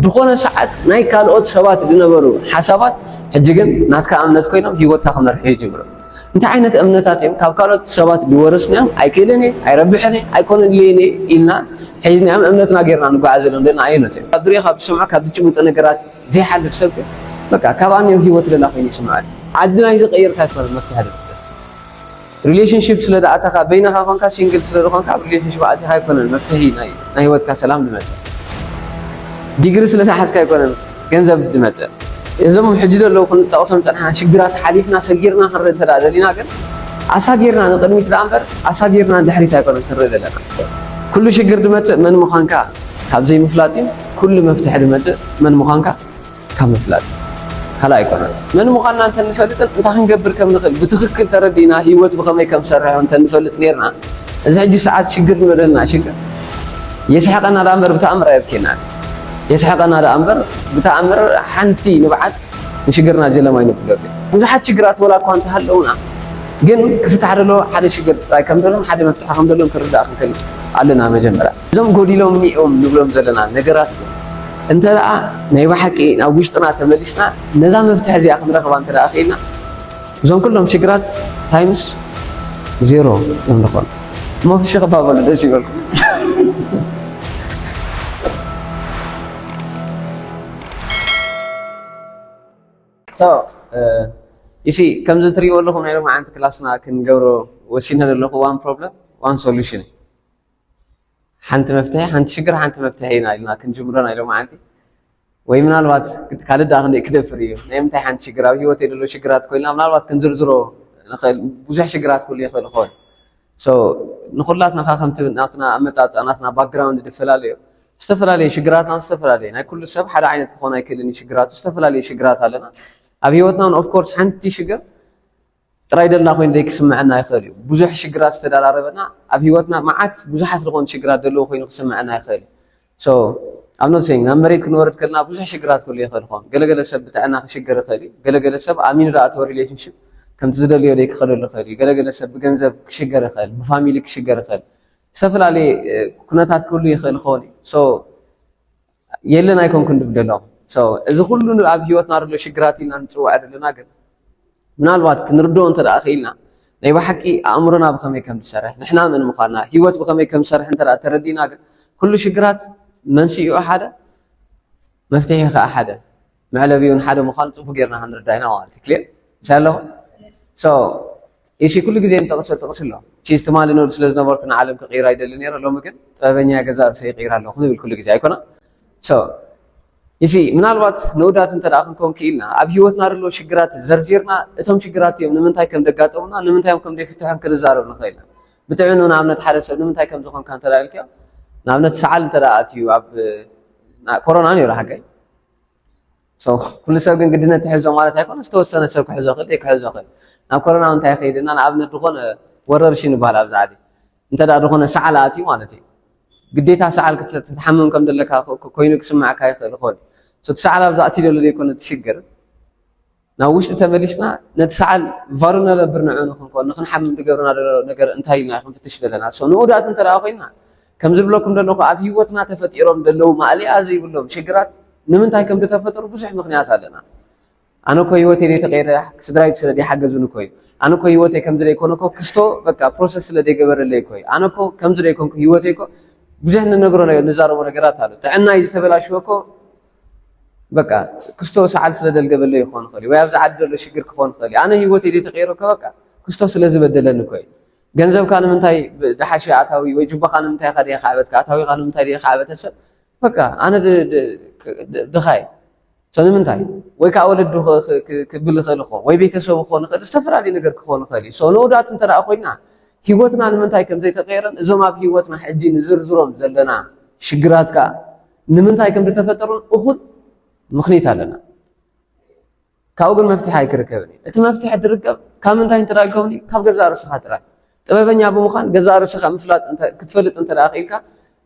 ዝኾነ ሰዓት ናይ ካልኦት ሰባት ዝነበሩ ሓሳባት ሕጂ ግን ናትካ እምነት ኮይኖም ህይወትካ ክመርሑ ይጅምሩ። እንታይ ዓይነት እምነታት እዮም ካብ ካልኦት ሰባት ዝወረስናዮም? ኣይክእልን እየ፣ ኣይረብሕን እየ፣ ኣይኮነልይን እየ ኢልና ሒዝናዮም እምነትና ጌርና ንጓዓዘሎም ዘለና ኣየኖት እዮም? ካብ ድሬ ካብ ዝሰምዖ ካብ ዝጭብጡ ነገራት ዘይሓልፍ ሰብ ግን በቃ ካብ ኣንዮም ህይወት ደላ ኮይኑ ይስምዓኒ። ዓዲ ናይ ዝቀይርካ ኣይኮነን መፍትሒ ድርድር። ሪሌሽንሽፕ ስለ ዝኣተኻ በይንኻ ኮንካ ሲንግል ስለ ዝኾንካ ኣብ ሪሌሽንሽፕ ኣቲኻ ኣይኮነን መፍትሒ ናይ ናይ ህይወትካ ሰላም ዝመጽእ። ዲግሪ ስለ ዝሓዝካ ኣይኮነን ገንዘብ ዝመጽእ። እዞም ሕጂ ዘለዉ ክንጠቕሶም ጸንሕና ሽግራት ሓሊፍና ሰጊርና ክንርኢ እንተ ደኣ ደሊና ግን ኣሳጊርና ንቕድሚት ደኣ እምበር ኣሳጊርና ንድሕሪት ኣይኮነን ክንርኢ ዘለና። ኩሉ ሽግር ዝመጽእ መን ምዃንካ ካብ ዘይምፍላጥ እዩ። ኩሉ መፍትሒ ዝመጽእ መን ምዃንካ ካብ ምፍላጥ ካልእ ኣይኮነን። መን ምዃንና እንተ ንፈልጥን እንታይ ክንገብር ከም ንኽእል ብትኽክል ተረዲእና ህይወት ብኸመይ ከም ዝሰርሕ እንተ ንፈልጥ ኔርና እዚ ሕጂ ሰዓት ሽግር ንበደልና ሽግር የስሕቐና ደኣ እምበር ብተኣምር ኣየብኬናን። የስሕቐና ደኣ እምበር ብተኣምር ሓንቲ ንብዓት ንሽግርና ጀለማ ኣይነብለሉ። ብዙሓት ሽግራት ወላ እኳ እንተሃለዉና ግን ክፍታሕ ደሎ ሓደ ሽግር ጥራይ ከም ደሎን ሓደ መፍትሒ ከም ደሎን ክርዳእ ክንክእል ኣለና። መጀመርያ እዞም ጎዲሎምኒ እዮም ንብሎም ዘለና ነገራት እንተ ደኣ ናይ ብሓቂ ናብ ውሽጥና ተመሊስና ነዛ መፍትሒ እዚኣ ክንረኽባ እንተ ደኣ ክኢልና እዞም ኩሎም ሽግራት ታይምስ ዜሮ እዮም ዝኾኑ። እሞ ፍሽኽ ባበሉ ደስ ይበልኩም። So you see ከምዚ ትሪእዎ ኣለኹም ናይ ሎማዓንቲ ክላስና ክንገብሮ ወሲነ ዘለኹ one problem one solution እዩ። ሓንቲ መፍትሒ ሓንቲ ሽግር ሓንቲ መፍትሒ ኢና ኢልና ክንጅምሮ ናይ ሎማዓንቲ ወይ ምናልባት ካልእ ደኣ ክንደይ ክደፍር እዩ ናይ ምንታይ ሓንቲ ሽግር ኣብ ህይወት የደሎ ሽግራት ኮይና ምናልባት ክንዝርዝሮ ንኽእል ብዙሕ ሽግራት ክህሉ ይኽእል ይኸውን። So ንኹላትና ከ ከምቲ ናትና ኣመጻጽኣ ናትና ባክግራውንድ ዝፈላለዩ ዝተፈላለዩ ሽግራትና ዝተፈላለዩ ናይ ኩሉ ሰብ ሓደ ዓይነት ክኾን ኣይክእልን እዩ ሽግራቱ ዝተፈላለዩ ሽግራት ኣለና ኣብ ህይወትና ኦፍ ኮርስ ሓንቲ ሽግር ጥራይ ደልና ኮይኑ ደይ ክስምዐና ይኽእል እዩ ብዙሕ ሽግራት ዝተደራረበና ኣብ ህይወትና መዓት ብዙሓት ዝኾኑ ሽግራት ደለዉ ኮይኑ ክስምዐና ይኽእል እዩ So I'm not saying ናብ መሬት ክንወርድ ከለና ብዙሕ ሽግራት ክህሉ ይኽእል ይኸውን ገለገለ ሰብ ብጥዕና ክሽገር ይኽእል እዩ ገለገለ ሰብ ኣሚኑ ዝኣተወ ሪሌሽንሽፕ ከምቲ ዝደልዮ ደይ ክኸደሉ ይኽእል እዩ ገለገለ ሰብ ብገንዘብ ክሽገር ይኽእል ብፋሚሊ ክሽገር ይኽእል ዝተፈላለየ ኩነታት ክህሉ ይኽእል ይኸውን እዩ so የለን ኣይኮንኩን ድብል ደለኹ so እዚ ኩሉ ኣብ ህይወትና ዘሎ ሽግራት ኢልና ንፅውዖ ዘለና ግን ምናልባት ክንርድኦ እንተ ደኣ ክኢልና ናይ ብሓቂ ኣእምሮና ብኸመይ ከም ዝሰርሕ ንሕና መን ምዃንና ህይወት ብኸመይ ከም ዝሰርሕ እንተ ደኣ ተረዲእና ግን ኩሉ ሽግራት መንስኢኡ ሓደ መፍትሒ ከዓ ሓደ መዕለቢውን ሓደ ምዃኑ ፅቡቅ ጌርና ክንርዳ ኢና ማለት እዩ ክሊር ምሻ ኣለኹ so ኢሲ ኩሉ ግዜ ንጠቕሶ ጥቕሲ ኣሎ ቺዝ ትማሊ ነውድ ስለ ዝነበርኩ ንዓለም ክቕይራ ይደሊ ነይረ ሎሚ ግን ጥበበኛ ገዛ ርእሰ ይቕይራ ኣለኹ ንብል ኩሉ ግዜ ኣይኮነ so ኢሲ ምናልባት ንኡዳት እንተ ደኣ ክንከውን ክኢልና ኣብ ህይወትና ዘሎ ሽግራት ዘርዚርና እቶም ሽግራት እዮም ንምንታይ ከም ደጋጠሙና ንምንታይ እዮም ከም ዘይፍትሖን ክንዛረብ ንኽእል ኢና ብጥዕኑ ንኣብነት ሓደ ሰብ ንምንታይ ከም ዝኾንካ እንተ ደኣ ኢልክዮ ንኣብነት ሰዓል እንተ ደኣ ኣትዩ ኣብ ኮሮና ነይሩ ሓቀይ ኩሉ ሰብ ግን ግድነት ትሕዞ ማለት ኣይኮነ ዝተወሰነ ሰብ ክሕዞ ክእል ዘይክሕዞ ክእል ናብ ኮሮና እንታይ ይኸይድ እና ንኣብነት ዝኾነ ወረርሽን ይበሃል ኣብዚ ዓዲ እንተ ዝኾነ ሰዓል ኣትዩ ማለት እዩ ግዴታ ሰዓል ክትሓምም ከም ዘለካ ኮይኑ ክስማዕካ ይኽእል ይኾን እቲ ሰዓል ኣብዚ ኣትዩ ዘሎ ዘይኮነ ትሽግር ናብ ውሽጢ ተመሊስና ነቲ ሰዓል ቫሩ ነነብር ንዑ ንክንኮን ንክንሓምም ዝገብርና ዘሎ ነገር እንታይ ኢልና ክንፍትሽ ዘለና ንኡዳት እንተ ኮይና ከም ዝብለኩም ዘለኹ ኣብ ህይወትና ተፈጢሮም ዘለዉ ማእለያ ዘይብሎም ሽግራት ንምንታይ ከም ዝተፈጠሩ ብዙሕ ምኽንያት ኣለና ኣነ እኮ ህይወተይ ዘይተቀይረ ስድራይ ስለ ዘይሓገዙን እኮ እዩ ኣነ እኮ ህይወተይ ከምዚ ዘይኮነ እኮ ክስቶ በቃ ፕሮሰስ ስለ ዘይገበረለይ እኮ እዩ ኣነ እኮ ከምዚ ዘይኮንኩ ህይወተይ እኮ ብዙሕ ንነግሮ ንዛረቦ ነገራት ኣሎ ጥዕናይ ዝተበላሽወ እኮ በቃ ክስቶ ሰዓል ስለ ደልገበለይ ክኾን ይኽእል ወይ ኣብዚ ዓዲ ዘሎ ሽግር ክኾን ይኽእል ኣነ ህይወተይ ዘይተቀይረ እኮ በቃ ክስቶ ስለ ዝበደለኒ እኮ እዩ ገንዘብካ ንምንታይ ድሓሸ ኣታዊ ወይ ጁባኻ ንምንታይ ኢኻ ድየ ካዕበትካ ኣታዊኻ ንምንታይ ድየ ካዕበተ ሰብ በቃ ኣነ ድኻ እየ so ንምንታይ ወይ ከዓ ወለዱ ክብል ይኽእል ይኾን ወይ ቤተሰቡ ክኾን ይኽእል ዝተፈላለዩ ነገር ክኾን ይኽእል እዩ so ንኡዳት እንተ ኮይና ህይወትና ንምንታይ ከም ዘይተቀየረን እዞም ኣብ ህይወትና ሕጂ ንዝርዝሮም ዘለና ሽግራት ከዓ ንምንታይ ከም ዝተፈጠሩን እኹል ምኽኒት ኣለና ካብኡ ግን መፍትሒ ኣይክርከብን እዩ እቲ መፍትሒ ድርከብ ካብ ምንታይ እንተዳልከውኒ ካብ ገዛእ ርእስኻ ጥራይ ጥበበኛ ብምዃን ገዛእ ርእስኻ ምፍላጥ ክትፈልጥ እንተ ክኢልካ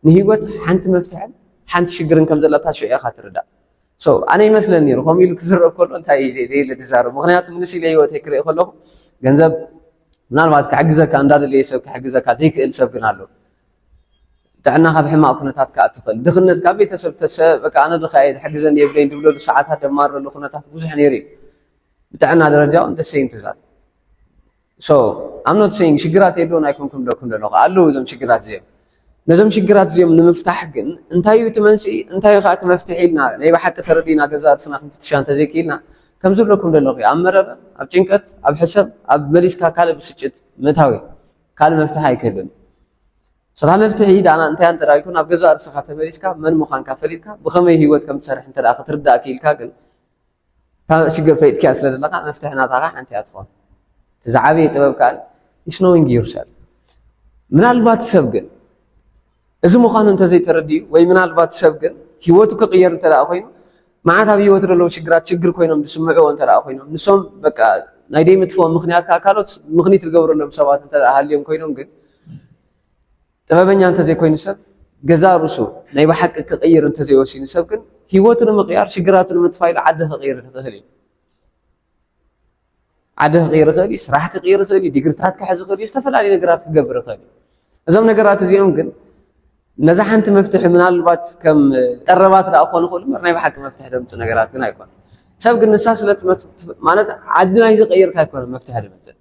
ንህይወት ሓንቲ መፍትሕን ሓንቲ ሽግርን ከም ዘለታ ሽዑ ኢኻ ትርዳእ so ኣነ ይመስለኒ ነይሩ ከምኡ ኢሉ ክዝረብ ከሎ እንታይ ኢለ ዝዛረብ ምክንያቱ ምንስ ኢለ ህይወተይ ክርኢ ከለኹ ገንዘብ ምናልባት ክሕግዘካ እንዳደለየ ሰብ ክሕግዘካ ዘይክእል ሰብ ግን ኣሎ ጥዕና ካብ ሕማቕ ኩነታት ክኣቲ ይኽእል። ድኽነት ካብ ቤተሰብ ተሰ-፣ በቃ ኣነ ድኻ እየ፣ ሕግዘኒ የብለይን ድብለሉ ሰዓታት ደማረሉ ኩነታት ብዙሕ ነይሩ እዩ። ብጥዕና ደረጃ እውን ደስ ይንትዛት። So I'm not saying ሽግራት የለውን ኣይኮንኩም ዶ ክንደለኹ ኣለዉ እዞም ሽግራት እዚኦም። ነዞም ሽግራት እዚኦም ንምፍታሕ ግን እንታይ እዩ እቲ መንስኢ፣ እንታይ እዩ ከዓ እቲ መፍትሒ ኢልና ናይ ብሓቂ ተረዲእና ገዛ ርእስና ክንፍትሻ እንተዘይክኢልና፣ ከም ዝብለኩም ዘለኹ ኣብ መረረ፣ ኣብ ጭንቀት፣ ኣብ ሕሰም፣ ኣብ መሊስካ ካልእ ብስጭት ምእታዊ ካልእ መፍትሒ ኣይክህልን። ስራ መፍትሒ ዳና እንታይ እንተ ኢልኩ ናብ ገዛ ርእስኻ ተመሊስካ መን ምዃንካ ፈሊጥካ ብኸመይ ህይወት ከም ትሰርሕ እንተ ክትርዳእ ክኢልካ ግን ካብ ሽግር ፈይጥክያ ስለ ዘለኻ መፍትሒ ናታኻ ሓንቲ እያ ትኸውን። እቲ ዝዓበየ ጥበብ ከኣ is knowing yourself። ምናልባት ሰብ ግን እዚ ምዃኑ እንተዘይተረዲኡ ወይ ምናልባት ሰብ ግን ህይወቱ ክቕየር እንተ ደኣ ኮይኑ መዓት ኣብ ህይወቱ ዘለዉ ሽግራት ሽግር ኮይኖም ዝስምዕዎ እንተ ደኣ ኮይኖም ንሶም በቃ ናይ ደይምጥፍኦም ምኽንያት ከኣ ካልኦት ምኽኒት ዝገብረሎም ሰባት እንተ ደኣ ሃልዮም ኮይኖም ግን ጥበበኛ እንተዘይኮይኑ ሰብ ገዛ ርእሱ ናይ ብሓቂ ክቕይር እንተዘይወሲኑ ሰብ ግን ህይወቱ ንምቕያር ሽግራቱ ንምጥፋእ ኢሉ ዓዲ ክቕይር ይኽእል እዩ። ዓዲ ክቕይር ይኽእል እዩ፣ ስራሕ ክቕይር ይኽእል እዩ፣ ዲግሪታት ክሕዝ ይኽእል እዩ፣ ዝተፈላለዩ ነገራት ክገብር ይኽእል እዩ። እዞም ነገራት እዚኦም ግን ነዛ ሓንቲ መፍትሒ ምናልባት ከም ቀረባት ደኣ ክኾኑ ይኽእሉ እምበር ናይ ብሓቂ መፍትሒ ደምፁ ነገራት ግን ኣይኮኑ። ሰብ ግን ንሳ ስለ ትመት-፣ ማለት ዓዲ ናይ ዝቐይርካ ኣይኮነ መፍትሒ ድምፅእ።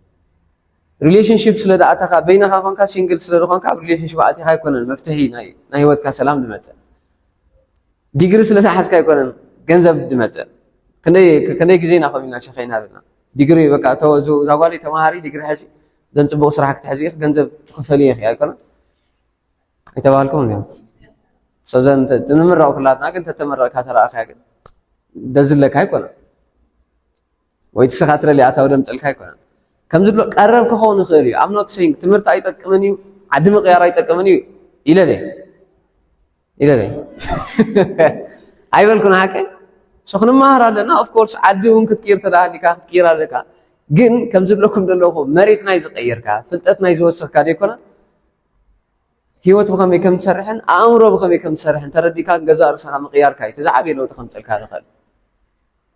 ሪሌሽንሽፕ ስለ ደኣተኻ በይነኻ ኮንካ ሲንግል ስለ ዝኾንካ ኣብ ሪሌሽንሽፕ ኣቲኻ ኣይኮነን መፍትሒ ናይ ናይ ህይወትካ ሰላም ዝመጽእ። ዲግሪ ስለ ዝሓዝካ ኣይኮነን ገንዘብ ዝመጽእ። ክንደይ ክንደይ ግዜ ኢና ኮሚና ሸኸይና ኣለና። ዲግሪ በቃ ተወ-፣ ዙ-፣ እዛ ጓለይ ተማሃሪ ዲግሪ ሕዚ ዘን ጽቡቕ ስራሕ ክትሕዚ ኢኺ ገንዘብ ትኽፈሊ ኢኺ ኣይኮነን ኣይተባህልኩም እንዲኹም። So ዘን ተ-፣ ንምረቕ ኩላትና ግን ተተመረቕካ ተረኣኽያ ግን ደዝለካ ኣይኮነን። ወይ ትስኻ ትረሊ ኣታዊ ደምፀልካ ኣይኮነን። ከም ዝብሎ ቀረብ ክኸውን ይኽእል እዩ። I'm not saying ትምህርቲ ኣይጠቅምን እዩ፣ ዓዲ ምቕያር ኣይጠቅምን እዩ ኢለ ድየ? ኢለ ድየ? ኣይበልኩን ሓቀይ። So ክንመሃር ኣለና። Of course ዓዲ እውን ክትቅይር ተደኣ ሃሊካ ክትቅይር ኣለካ። ግን ከም ዝብለኩም ዘለኹ መሬት ናይ ዝቀየርካ፣ ፍልጠት ናይ ዝወሰኽካ ደይኮነ? ህይወት ብኸመይ ከም ትሰርሕን ኣእምሮ ብኸመይ ከም ትሰርሕን ተረዲእካ ገዛእ ርእስኻ ምቕያርካ እዩ እቲ ዝዓበየ ለውጢ ከምፅልካ ዝኽእል።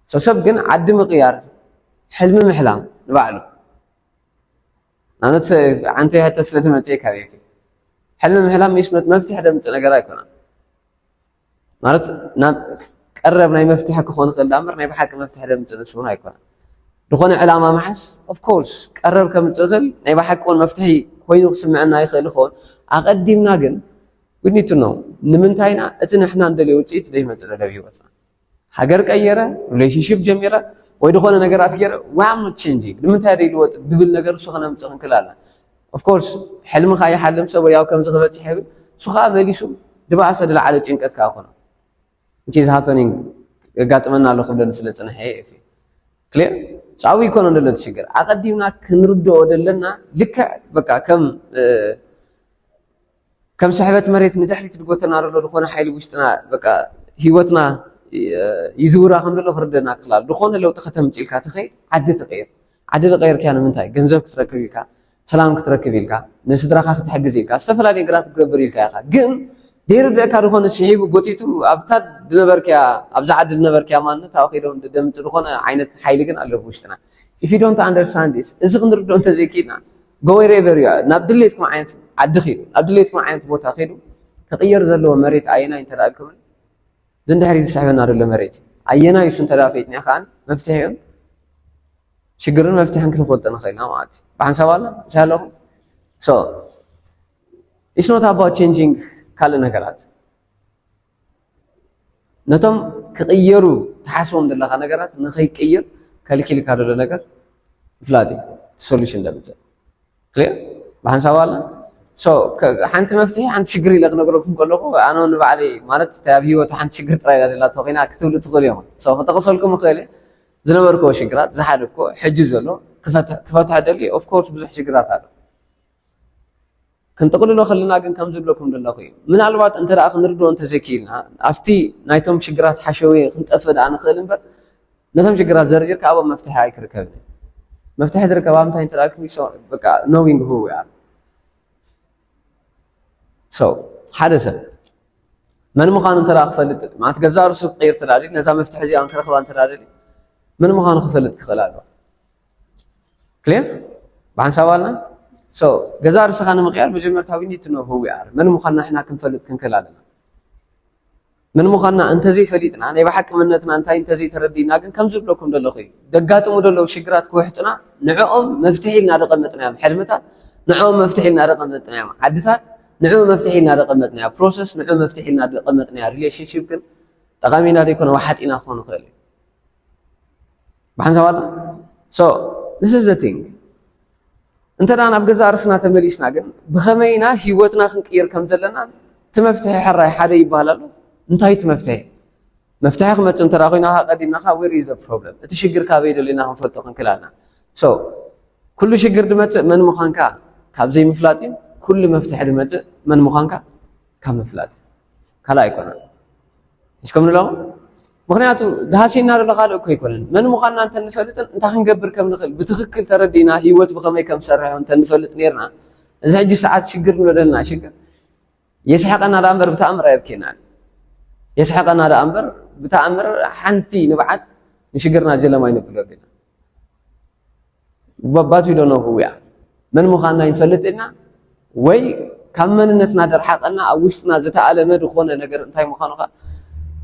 So ሰብ ግን ዓዲ ምቕያር ሕልሚ ምሕላም ንባዕሉ ንኣብነት ዓንቲ ሕቶ ስለ ትመፅእ ካበይ ሕልሚ ምሕላም ሚስኖት መፍትሒ ደምፅእ ነገር ኣይኮነን። ማለት ናብ ቀረብ ናይ መፍትሒ ክኾን ይኽእል ዳኣ እምበር ናይ ብሓቂ መፍትሒ ደምፅእ ንሱ እውን ኣይኮነን። ዝኾነ ዕላማ ምሓዝ of course ቀረብ ከምፅእ ይኽእል ናይ ብሓቂ እውን መፍትሒ ኮይኑ ክስምዐና ይኽእል ይኸውን። ኣቐዲምና ግን we need to know ንምንታይ ኢና እቲ ንሕና እንደልዮ ውፅኢት ዘይመፅእ ዘሎ ኣብ ህይወትና። ሃገር ቀየረ፣ ሪሌሽንሽፕ ጀሚረ ወይ ዝኾነ ነገራት ገይረ why I'm not changing ንምንታይ ደይልወጥ ድብል ነገር እሱ ከነምፅእ ክንክእል ኣለና። Of course ሕልምኻ ይሓልም ሰብ ወይ ኣብ ከምዚ ክበፅሕ ይብል እሱ ከዓ መሊሱ ድባእሰ ዝለዓለ ጭንቀት ከዓ ኮነ which is happening የጋጥመና ኣሎ ክብለኒ ስለ ፅንሐ እየ። ክሊር ዓብዪ ይኮነ ዘሎ እቲ ሽግር ኣቐዲምና ክንርድኦ ዘለና ልክዕ በቃ ከም ከም ስሕበት መሬት ንድሕሪት ዝጎተና ዘሎ ዝኾነ ሓይሊ ውሽጥና በቃ ህይወትና ይዝውራ ከም ዘሎ ክርደና ክላል ዝኾነ ለውጢ ከተምፅእ ኢልካ ትኸይድ ዓዲ ትቀይር ዓዲ ዝቀየርካያ ንምንታይ ገንዘብ ክትረክብ ኢልካ ሰላም ክትረክብ ኢልካ ንስድራኻ ክትሕግዝ ኢልካ ዝተፈላለዩ ነገራት ክትገብር ኢልካ ኢኻ ግን ደይርድእካ ዝኾነ ስሒቡ ጎቲቱ ኣብታ ዝነበርክያ ኣብዛ ዓዲ ዝነበርክያ ማንነት ኣብኡ ከይዶም ደምፅ ዝኾነ ዓይነት ሓይሊ ግን ኣሎ ብውሽጥና if you don't understand this እዚ ክንርድኦ እንተዘይክኢልና go wherever you are ናብ ድሌትኩም ዓይነት ዓዲ ኺዱ ናብ ድሌትኩም ዓይነት ቦታ ኺዱ ክቕየር ዘለዎ መሬት ኣየናይ እንተደኣልኩምን ዝንድሕሪ ዝስሕበና ዘሎ መሬት ኣየናይ እሱ እንተደኣ ፈይጥና ከዓን መፍትሒኡን ሽግርን መፍትሕን ክንፈልጦ ንኽእል ኢና ማለት እዩ ብሓንሳብ ኣላ ምስ ኣለኹም so it's not about changing ካልእ ነገራት ነቶም ክቕየሩ ትሓስቦም ዘለኻ ነገራት ንኸይቅየር ከልኪልካ ዘሎ ነገር ምፍላጥ እዩ ሶሉሽን ደምፅእ ክሊር ብሓንሳብ ኣላ ሓንቲ መፍትሒ ሓንቲ ሽግር ኢለ ክነግረኩም ከለኹ ኣነ ንባዕለይ ማለት እንታይ ኣብ ህይወት ሓንቲ ሽግር ጥራይ ደላ ተኾይና ክትብሉ ትኽእሉ ኢኹም ክጠቕሰልኩም እኽእል ዝነበርክዎ ሽግራት ዝሓለፍክዎ ሕጂ ዘሎ ክፈትሐ ደልዩ ኦፍኮርስ ብዙሕ ሽግራት ኣሎ ክንጥቕልሎ ከለና ግን ከም ዝብለኩም ዘለኹ እዩ ምናልባት እንተ ደኣ ክንርድኦ እንተዘይክኢልና ኣብቲ ናይቶም ሽግራት ሓሸውየ ክንጠፍእ ደኣ ንኽእል እምበር ነቶም ሽግራት ዘርዚርካ ኣብኦም መፍትሒ ኣይክርከብን እዩ መፍትሒ ዝርከብ ኣብ እንታይ እንተ ደኣ knowing who we are so ሓደ ሰብ መን ምዃኑ እንተ ደኣ ክፈልጥ ማለት ገዛእ ርእሱ ክቕይር ተዳልዩ ነዛ መፍትሒ እዚኣ ክረኽባ እንተ ደኣ ደልዩ መን ምዃኑ ክፈልጥ ክኽእል ኣለዎ ክሊር ብሓንሳብ ኣልና So ገዛ ርእስኻ ንምቕያር መጀመርታ we need to know who we are። መን ምዃንና ንሕና ክንፈልጥ ክንክእል ኣለና። መን ምዃንና እንተዘይፈሊጥና፣ ናይ ብሓቂ መንነትና እንታይ እንተዘይተረዲእና ግን ከምዚ ዝብለኩም ዘለኹ እዩ። ደጋጥሙ ዘለዉ ሽግራት ክውሕጡና ንዕኦም መፍትሒ ኢልና ደቐመጥናዮም ሕልምታት፣ ንዕኦም መፍትሒ ኢልና ደቐመጥናዮም ዓድታት፣ ንዕኡ መፍትሒ ኢልና ደቐመጥናዮ ፕሮሰስ፣ ንዕኡ መፍትሒ ኢልና ደቐመጥናዮ ሪሌሽንሺፕ ግን ጠቓሚና ዘይኮነ ወሓጢና ክኾን ይኽእል እዩ። ብሓንሳብ ኣላ? So this is the thing። እንተ ደኣ ናብ ገዛእ ርእስና ተመሊስና ግን ብኸመይ ኢና ህይወትና ክንቅይር ከም ዘለና እቲ መፍትሒ ሕራይ ሓደ ይበሃል ኣሎ። እንታይ እቲ መፍትሒ? መፍትሒ ክመጽእ እንተ ደኣ ኮይና ከኣ ቀዲምና ከኣ where is the problem? እቲ ሽግር ካበይ ደሊና ክንፈልጦ ክንክእል ኣለና። So ኩሉ ሽግር ድመጽእ መን ምዃንካ ካብ ዘይምፍላጥ እዩ። ኩሉ መፍትሒ ድመጽእ መን ምዃንካ ካብ ምፍላጥ እዩ። ካልእ ኣይኮነን። ሒዝኩም ኣለኹም? ምኽንያቱ ድሃሲና ዘሎ ካልእ እኮ ኣይኮነን። መን ምዃንና እንተ ንፈልጥን እንታይ ክንገብር ከም ንኽእል ብትኽክል ተረዲእና ህይወት ብኸመይ ከም ዝሰርሕ እንተ ንፈልጥ ነይርና፣ እዚ ሕጂ ሰዓት ሽግር ንበደልና ሽግር የስሕቐና ደኣ እምበር ብተኣምር ኣየብኬናን። የስሕቐና ደኣ እምበር ብተኣምር ሓንቲ ንብዓት ንሽግርና ጀለማ ኣይነብሎ ዲና። But we don't know who we are። መን ምዃንና ይንፈልጥ ኢና ወይ ካብ መንነትና ደርሓቐና ኣብ ውሽጥና ዝተኣለመ ዝኾነ ነገር እንታይ ምዃኑ ከኣ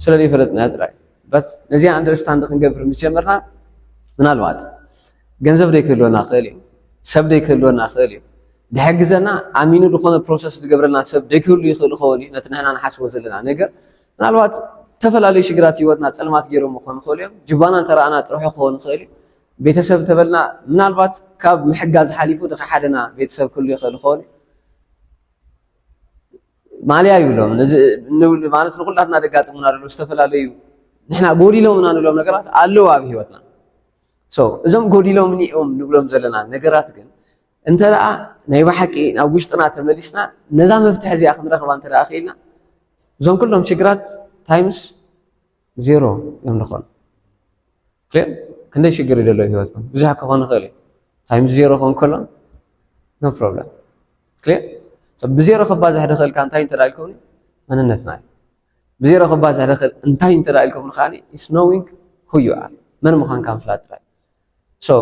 ስለ ዘይፈለጥና ጥራይ። But ነዚኣ ኣንደርስታንድ ክንገብር ምስ ጀመርና ምናልባት ገንዘብ ደይክህልወና ክእል እዩ፣ ሰብ ደይክህልወና ክእል እዩ፣ ድሕግዘና ኣሚኑ ዝኾነ ፕሮሰስ ዝገብረልና ሰብ ደይክህሉ ይኽእል ይኸውን እዩ። ነቲ ንሕና ንሓስቦ ዘለና ነገር ምናልባት ዝተፈላለዩ ሽግራት ህይወትና ጸልማት ገይሮም ክኾኑ ይኽእሉ እዮም። ጅባና እንተረኣና ጥርሑ ክኸውን ይኽእል እዩ። ቤተሰብ ተበልና ምናልባት ካብ ምሕጋዝ ሓሊፉ ድኻ ሓደና ቤተሰብ ክህሉ ይኽእል ይኸውን እዩ። ማልያ ይብሎም። እዚ ንብል ማለት ንኹላትና ደጋጥሙና ዘለዉ ዝተፈላለዩ ንሕና ጎዲሎምና ንብሎም ነገራት ኣለዉ ኣብ ህይወትና። So እዞም ጎዲሎምኒ እዮም ንብሎም ዘለና ነገራት ግን እንተ ደኣ ናይ ብሓቂ ናብ ውሽጥና ተመሊስና ነዛ መፍትሒ እዚኣ ክንረኽባ እንተ ደኣ ክኢልና እዞም ኩሎም ሽግራት ታይምስ ዜሮ እዮም ዝኾኑ። ክሊር? ክንደይ ሽግር እዩ ዘሎ ኣብ ህይወትኩም? ብዙሕ ክኾን ይኽእል እዩ። ታይምስ ዜሮ ክኾን ከሎ no problem። ክሊር? So ብዜሮ ክባዝሕ ድኽእልካ እንታይ እንተ ደኣ ኢልኩምኒ መንነትና እዩ። ብዜሮ ክባዝሕ ድኽእል እንታይ እንተ ደኣ ኢልኩምኒ ከኣ it's knowing who you are። መን ምዃንካ ምፍላጥ ጥራይ። So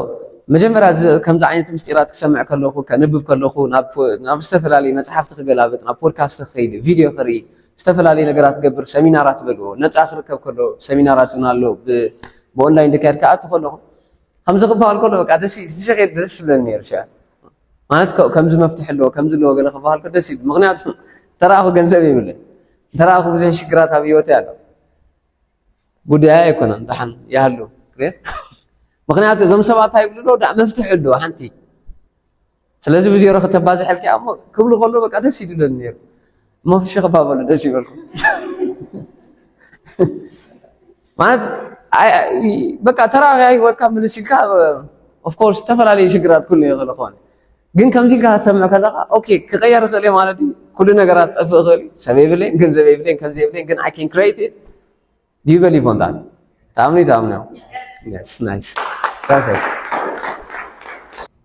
መጀመርያ እዚ ከምዚ ዓይነት ምስጢራት ክሰምዕ ከለኹ ከንብብ ከለኹ ናብ ፖ- ናብ ዝተፈላለዩ መጽሓፍቲ ክገላብጥ ናብ ፖድካስት ክኸይድ ቪድዮ ክርኢ ዝተፈላለዩ ነገራት ክገብር ሰሚናራት በልዎ ነጻ ክርከብ ከሎ ሰሚናራት እውን ኣሎ ብ- ብኦንላይን ድካየድ ክኣቱ ከለኹ ከምዚ ክበሃል ከሎ በቃ ደስ ይ- ፍሽኽ ኢለ ደስ ዝብለኒ ነይሩ ሻ ማለት ከ- ከምዚ መፍትሒ ኣለዎ ከምዚ ኣለዎ ገለ ክበሃል ከ ደስ ይብል ምክንያቱ ተረኣኹ ገንዘብ የብለይ ተረኣኹ ብዙሕ ሽግራት ኣብ ህይወተይ ኣሎ ጉዳይ ኣይኮነን ደሓን ይሃሉ ክብል ምኽንያቱ እዞም ሰባት እንታይ ይብሉ ኣለዉ ደኣ መፍትሒ ኣለዎ ሓንቲ ስለዚ ብዜሮ ክተባዝሐልኪ እሞ ክብሉ ከሎ በቃ ደስ ይድለኒ ነይሩ እሞ ፍሽኽ እባ በሉ ደስ ይበልኩም ማለት ኣይ- ኣይ- በቃ ተራኺያ ህይወትካ ምልስ ኢልካ ኦፍኮርስ ዝተፈላለዩ ሽግራት ኩሉ ይኽእል ኾነ ግን ከምዚ ኢልካ ክትሰምዕ ከለኻ ኦኬ ክቐየር ይኽእል እየ ማለት እዩ ኩሉ ነገራት ጠፍእ ይኽእል እዩ ሰብ የብለይን ገንዘብ የብለይን ከምዚ የብለይን ግን I can create it Do you believe on that? ታምኒ ታምኒ Yes, nice. Perfect.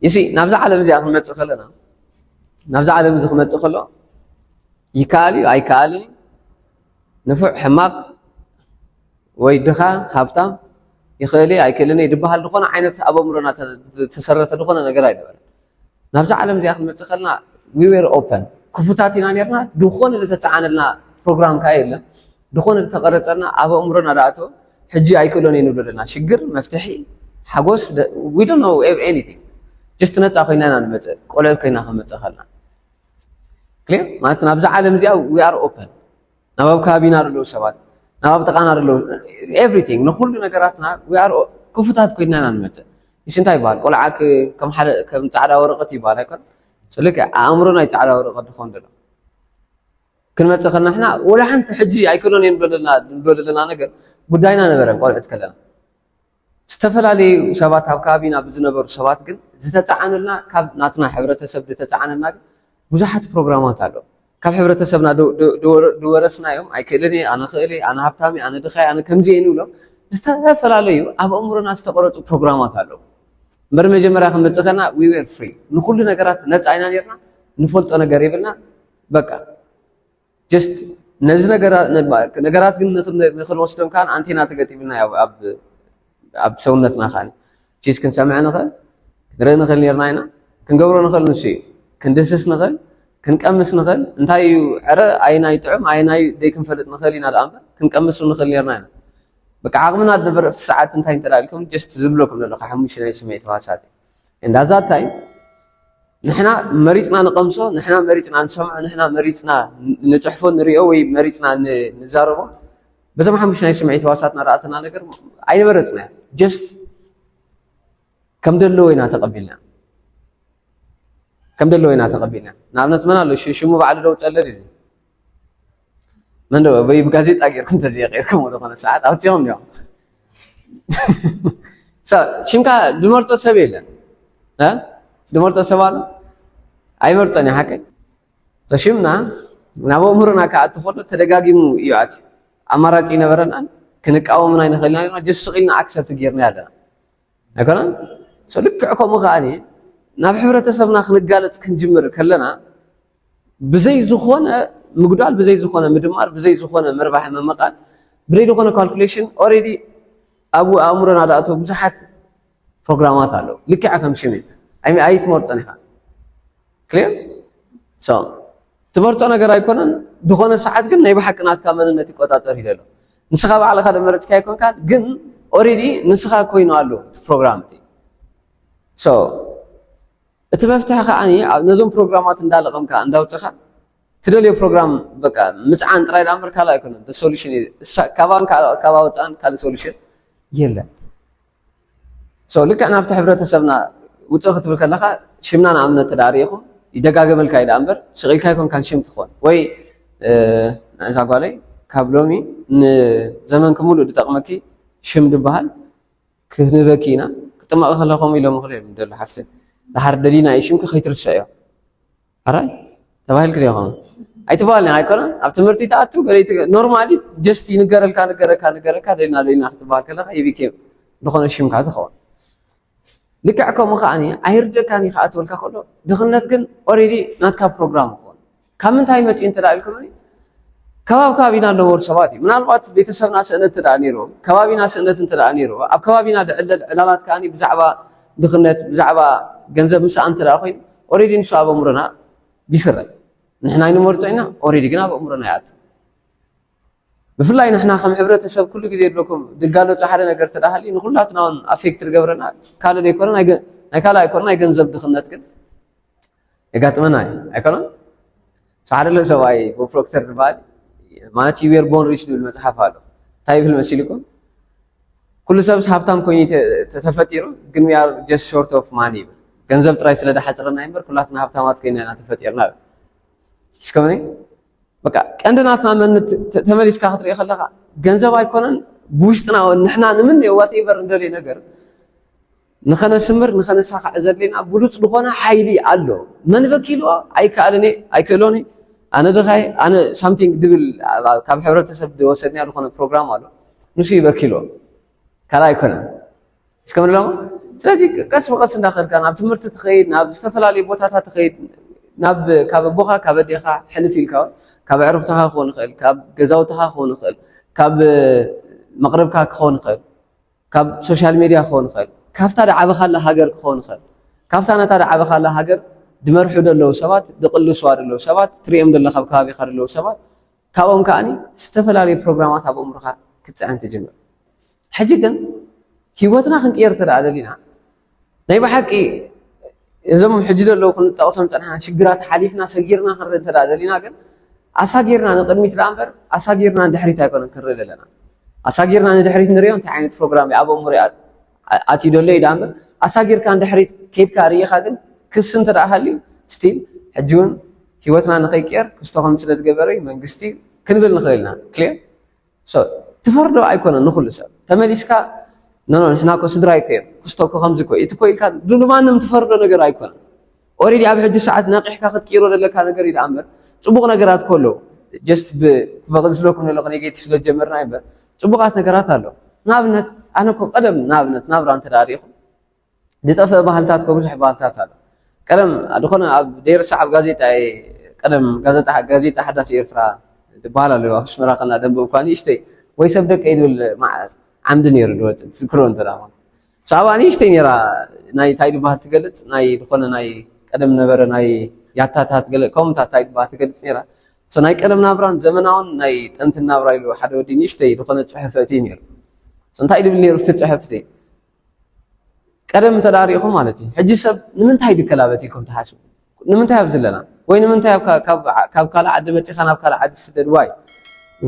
You see ናብዛ ዓለም እዚኣ ክንመፅእ ከለና ናብዛ ዓለም እዚ ክመፅእ ከሎ ይከኣል እዩ ኣይከኣልን እዩ ንፉዕ ሕማቕ ወይ ድኻ ሃብታም ይኽእል እዩ ኣይክእልን እዩ ዝበሃል ዝኾነ ዓይነት ኣብ ኣእምሮና ተሰረተ ዝኾነ ነገር ኣይነበረን ናብዛ ዓለም እዚኣ ክንመፅእ ከለና we were open ክፉታት ኢና ነርና ዝኾነ ዝተፀዓነልና ፕሮግራም ከዓ የለን ዝኾነ ዝተቐረፀልና ኣብ ኣእምሮና ዳኣቶ ሕጂ ኣይክእሎን እየ ንብሎ ዘለና ሽግር መፍትሒ ሓጎስ we don't know anything just ነፃ ኮይና ኢና ንመፅእ ቆልዑት ኮይና ክንመፅእ ከለና ክሊር ማለት ናብዛ ዓለም እዚኣ we are open ናብ ኣብ ከባቢና ዘለዉ ሰባት ናብ ኣብ ጥቓና ዘለዉ everything ንኩሉ ነገራትና we are ክፉታት ኮይና ኢና ንመፅእ እሺ እንታይ ይበሃል ቆልዓ ከም ሓደ ከም ፃዕዳ ወረቐት ይበሃል ኣይኮን ስልክ ኣእምሮ ናይ ፃዕዳ ወረቐት ዝኾን ዘሎ ክንመፅእ ከለና ሕና ወላ ሓንቲ ሕጂ ኣይክእሎን እየ ንብሎ ዘለና ነገር ጉዳይና ነበረን ቆልዑት ከለና ዝተፈላለዩ ሰባት ኣብ ከባቢና ብዝነበሩ ሰባት ግን ዝተፃዓኑልና ካብ ናትና ሕብረተሰብ ዝተፃዓነልና ግን ብዙሓት ፕሮግራማት ኣሎ ካብ ሕብረተሰብና ዝወረስናዮም ኣይክእልን እየ ኣነ ክእል እየ ኣነ ሃብታም እየ ኣነ ድኻ እየ ኣነ ከምዚ እየ ንብሎም ዝተፈላለዩ ኣብ ኣእምሮና ዝተቀረፁ ፕሮግራማት ኣለዉ እምበር መጀመርያ ክንመፅእ ከለና we were free ንኩሉ ነገራት ነፃ ኢና ነርና ንፈልጦ ነገር የብልና በቃ just ነዚ ነገራት ግን ንክንወስዶም ከዓ ኣንቴና ተገጢምልና ኣብ ሰውነትና ከዓ ቺስ ክንሰምዕ ንኽእል ክንርኢ ንኽእል ነርና ኢና ክንገብሮ ንኽእል ንሱ እዩ ክንድህስስ ንኽእል፣ ክንቀምስ ንኽእል። እንታይ እዩ ዕረ፣ ኣየናይ ጥዑም፣ ኣየናይ ደይ ክንፈልጥ ንኽእል ኢና ደኣ እምበር፣ ክንቀምስ እውን ንኽእል ነርና ኢና። በቃ ዓቕምና ዝነበረ ኣብቲ ሰዓት እንታይ እንተ ኢልኩም just ዝብለኩም ዘለኹ ሓሙሽተ ናይ ስምዒት ህዋሳት እዩ። And that's that time ንሕና መሪጽና ንቐምሶ፣ ንሕና መሪጽና ንሰምዖ፣ ንሕና መሪጽና ንጽሕፎ ንሪኦ ወይ መሪጽና ን-፣ ንዛረቦ፣ በዞም ሓሙሽተ ናይ ስምዒት ህዋሳትና ዝኣተና ነገር ኣይንመረጽናዮ። Just ከም ደለዎ ኢና ተቐቢልና። ከም ደለዎ ኢና ተቐቢልና። ንኣብነት መን ኣሎ ሽ-፣ ሽሙ ባዕሉ ደው ጸለል ኢሉ። መን ዶ ወይ ብጋዜጣ ጌርኩም ተዘይ ጌርኩም ዝኾነ ሰዓት ኣውጺኦም እዮም። So ሽምካ ዝመርጾ ሰብ የለን። እ? ዝመርጾ ሰብ ኣሎ? ኣይመርጾን እዩ ሓቀይ። So ሽምና ናብ ኣእምሮና ክኣቱ ከሎ ተደጋጊሙ እዩ ኣትዩ። ኣማራጺ ይነበረናን ክንቃወምን ኣይንኽእልን ኢና። Just ስቕ ኢልና accept ጌርና ኣለና። ኣይኮነን? So ልክዕ ከምኡ ከኣ ናብ ሕብረተሰብና ክንጋለጽ ክንጅምር ከለና ብዘይ ዝኾነ ምጉዳል፣ ብዘይ ዝኾነ ምድማር፣ ብዘይ ዝኾነ ምርባሕ ምምቓል፣ ብዘይ ዝኾነ calculation already ኣብ ኣእምሮና ዝኣተው ብዙሓት ፕሮግራማት ኣለዉ። ልክዕ ከም ሽም እዩ። ኣይ-፣ ኣይትመርጾን ኢኻ። Clear? So ትመርጾ ነገር ኣይኮነን። ዝኾነ ሰዓት ግን ናይ ብሓቂ ናትካ መንነት ይቆጻጸር እዩ ዘሎ። ንስኻ ባዕልኻ ደመረጽካ ኣይኮንካን፣ ግን already ንስኻ ኮይኑ ኣሎ እቲ ፕሮግራም እቲ። So እቲ መፍትሒ ከኣ ኣብ ነዞም ፕሮግራማት እንዳለቐምካ እንዳውጽኻ ትደልዮ ፕሮግራም በቃ ምጽዓን ጥራይ ደኣ እምበር ካልእ ኣይኮነን። The solution is እሳ-፣ ካባን ካልእ፣ ካባ ወጻእን ካልእ solution የለን። So ልክዕ ናብቲ ሕብረተሰብና ውጽእ ክትብል ከለኻ ሽምና ንኣብነት ተዳ ርኢኹም ይደጋገመልካ እዩ ደኣ እምበር ስቕ ኢልካ ኣይኮንካን ሽም ትኾን ወይ፣ እ፣ ንእዛ ጓለይ ካብ ሎሚ ንዘመንኪ ሙሉእ ዝጠቕመኪ ሽም ዝበሃል ክንህበኪ ኢና። ክጥመቕ ከለኹም ኢሎም ክልኦም ደሎ ሓፍተይ። ደሓር ደሊና እዩ ሽምኪ ከይትርስዕዮ። ኣራይ ተባሂልኪ ዶ ይኸውን? ኣይትበሃልን ኢኻ ኣይኮነን? ኣብ ትምህርቲ ትኣቱ ገለ ይትገ-፣ normally just ይንገረልካ፣ ንገረካ፣ ንገረካ፣ ደሊና፣ ደሊና ክትበሃል ከለኻ ይብኬ ዝኾነ ሽምካ ትኸውን። ልክዕ ከምኡ ከኣ ኣይርደካን እዩ ከኣ ትበልካ ከሎ፣ ድኽነት ግን already ናትካ ፕሮግራም ይኸውን። ካብ ምንታይ መጺኡ እንተ ደኣ ኢልኩምኒ፣ ከባቢ ከባቢና ኣለዎ ሰባት እዩ። ምናልባት ቤተሰብና ስእነት እንተ ደኣ ነይርዎ፣ ከባቢና ስእነት እንተ ደኣ ነይርዎ፣ ኣብ ከባቢና ዝዕለል ዕላላት ከኣ ብዛዕባ ድኽነት፣ ብዛዕባ ገንዘብ ምስኣን እንተ ደኣ ኮይኑ፣ already ንሱ ኣብ ኣእምሮና ይስረጽ። ንሕና ኣይንመርጾ ኢና፣ already ግን ኣብ ኣእምሮና ይኣቱ። ብፍላይ ንሕና ከም ሕብረተሰብ ኩሉ ግዜ ይብለኩም፣ ድጋለጹ ሓደ ነገር እንተ ደኣ ሃልዩ ንኹላትና እውን ኣፌክት ዝገብረና ካልእ ዘይኮነ ናይ ገ-፣ ናይ ካልእ ኣይኮነ ናይ ገንዘብ ድኽነት ግን የጋጥመና እዩ። ኣይኮነን? So ሓደ ኣሎ ሰብኣይ ቦብ ፕሮክተር ዝበሃል፣ ማለት You Were Born Rich ዝብል መጽሓፍ ኣሎ። እንታይ ይብል መሲልኩም? ኩሉ ሰብስ ሃብታም ኮይኑ ተ-፣ ተ-፣ ተፈጢሩ፣ ግን we are just short of money ይብል። ገንዘብ ጥራይ ስለ ዝሓጽረና እምበር ኩላትና ሃብታማት ኮይና ኢና ተፈጢርና ይብል። እስከምኒ በቃ ቀንዲ ናትና መን ተ-፣ ተመሊስካ ክትሪኦ ከለኻ ገንዘብ ኣይኮነን፣ ብውሽጥና ንሕና ንምንዮ ዋትኤቨር እንደልዮ ነገር ንኸነስምር ንኸነሳኽዕ ዘድልየና ብሉጽ ዝኾነ ሓይሊ ኣሎ። መን በኪልዎ? ኣይከኣልን እየ፣ ኣይክእሎን እየ፣ ኣነ ድኻ እየ፣ ኣነ ሳምቲንግ ድብል ካብ ሕብረተሰብ ዝወሰድናዮ ዝኾነ ፕሮግራም ኣሎ። ንሱ እዩ በኪልዎ። ካልእ ኣይኮነን። እስከ ንብሎም። ስለዚ ቀስ ብቐስ እንዳኸድካ ናብ ትምህርቲ ትኸይድ፣ ናብ ዝተፈላለዩ ቦታታት ትኸይድ፣ ናብ ካብ ኣቦኻ ካብ ኣዴኻ ሕልፍ ኢልካ እውን ካብ ኣዕሩኽትኻ ክኸውን ይኽእል፣ ካብ ገዛውትኻ ክኸውን ይኽእል፣ ካብ መቕርብካ ክኸውን ይኽእል፣ ካብ ሶሻል ሜድያ ክኸውን ይኽእል፣ ካብታ ዝዓበኻላ ሃገር ክኸውን ይኽእል፣ ካብታ ነታ ዝዓበኻላ ሃገር ድመርሑ ዘለዉ ሰባት፣ ድቕልስዋ ዘለዉ ሰባት፣ ትሪኦም ዘለኻ ኣብ ከባቢኻ ዘለዉ ሰባት፣ ካብኦም ከኣ ዝተፈላለዩ ፕሮግራማት ኣብ ኣእምሮኻ ክትጽዕን ትጅምር። ሕጂ ግን ህይወትና ክንቅየር እንተ ደኣ ደሊና፣ ናይ ብሓቂ እዞም ሕጂ ዘለዉ ክንጠቕሶም ጸንሕና ሽግራት ሓሊፍና ሰጊርና ክንርኢ እንተ ደኣ ደሊና ግን፣ ኣሳጊርና ንቕድሚት ደኣ እምበር፣ ኣሳጊርና ንድሕሪት ኣይኮነን ክንርኢ ዘለና። ኣሳጊርና ንድሕሪት ንርእዮ እንታይ ዓይነት ፕሮግራም እዩ ኣብ ኣእምሮ ይኣ-፣ ኣትዩ ዘሎ እዩ ደኣ እምበር፣ ኣሳጊርካ ንድሕሪት ኬድካ ርኢኻ ግን ክሲ እንተ ደኣ ሃልዩ፣ ስቲል ሕጂ እውን ህይወትና ንኸይቅየር ክስቶ ከም ስለ ዝገበረ እዩ መንግስቲ ክንብል ንኽእል ኢና። ክሊር? So ትፈርዶ ኣይኮነን ንኹሉ ሰብ። ተመሊስካ፣ "ኖ፣ ኖ፣ ንሕና እኮ ስድራይ እኮ እዮም። ክስቶ እኮ ከምዚ እኮ እዩ። እቲ እኮ" ኢልካ ንማንም ትፈርዶ ነገር ኣይኮነን። ኦሬዲ ኣብ ሕጂ ሰዓት ነቒሕካ ክትቅይሮ ዘለካ ነገር እዩ ደኣ እምበር፣ ጽቡቕ ነገራት እኮ ኣለዉ። ጀስት ብ-፣ ብቕጽ ስለኩም ዘለኹ ኔጌቲቭ ስለ ዝጀመርና እዩ እምበር፣ ጽቡቓት ነገራት ኣለዉ። ንኣብነት፣ ኣነ እኮ ቀደም ንኣብነት ናብራ እንተ ደኣ ርኢኹም፣ ዝጠፍአ ባህልታት እኮ ብዙሕ ባህልታት ኣሎ። ቀደም ዝኾነ ኣብ ደይርሳዕ ኣብ ጋዜጣ እየ፣ ቀደም ጋዜጣ፣ ጋዜጣ ሓዳስ ኤርትራ ዝበሃል ኣሎ፣ ኣብ ኣስመራ ከላ ደንበ እኳ ንእሽተይ ወይ ሰብ ደቀይ ዝብል ማ-፣ ዓምዲ ነይሩ ዝወጽእ፣ ትዝክሮ እንተ ደኣ ኮንካ። ሰኣባ ንእሽተይ ነይራ፣ ናይ እንታይ ዝበሃል ትገልጽ፣ ናይ ዝኾነ ናይ ቀደም ነበረ ናይ ያታታት ገለ ከምኡታት እንታይ ድባ ትገልጽ ነይራ። So ናይ ቀደም ናብራን ዘመናውን ናይ ጥንቲ ናብራ ኢሉ ሓደ ወዲ ንእሽተይ ዝኾነ ጽሑፍ እቲ ነይሩ። So እንታይ ድብል ነይሩ እቲ ጽሑፍ እቲ? ቀደም እንተ ደኣ ሪኢኹም ማለት እዩ። ሕጂ ሰብ ንምንታይ ድከላበት ኢልኩም ትሓስቡ? ንምንታይ ኣብዚ ኣለና? ወይ ንምንታይ ኣብ ካ-፣ ካብ፣ ካብ ካልእ ዓዲ መጺኻ ናብ ካልእ ዓዲ ትስደድ? ዋይ?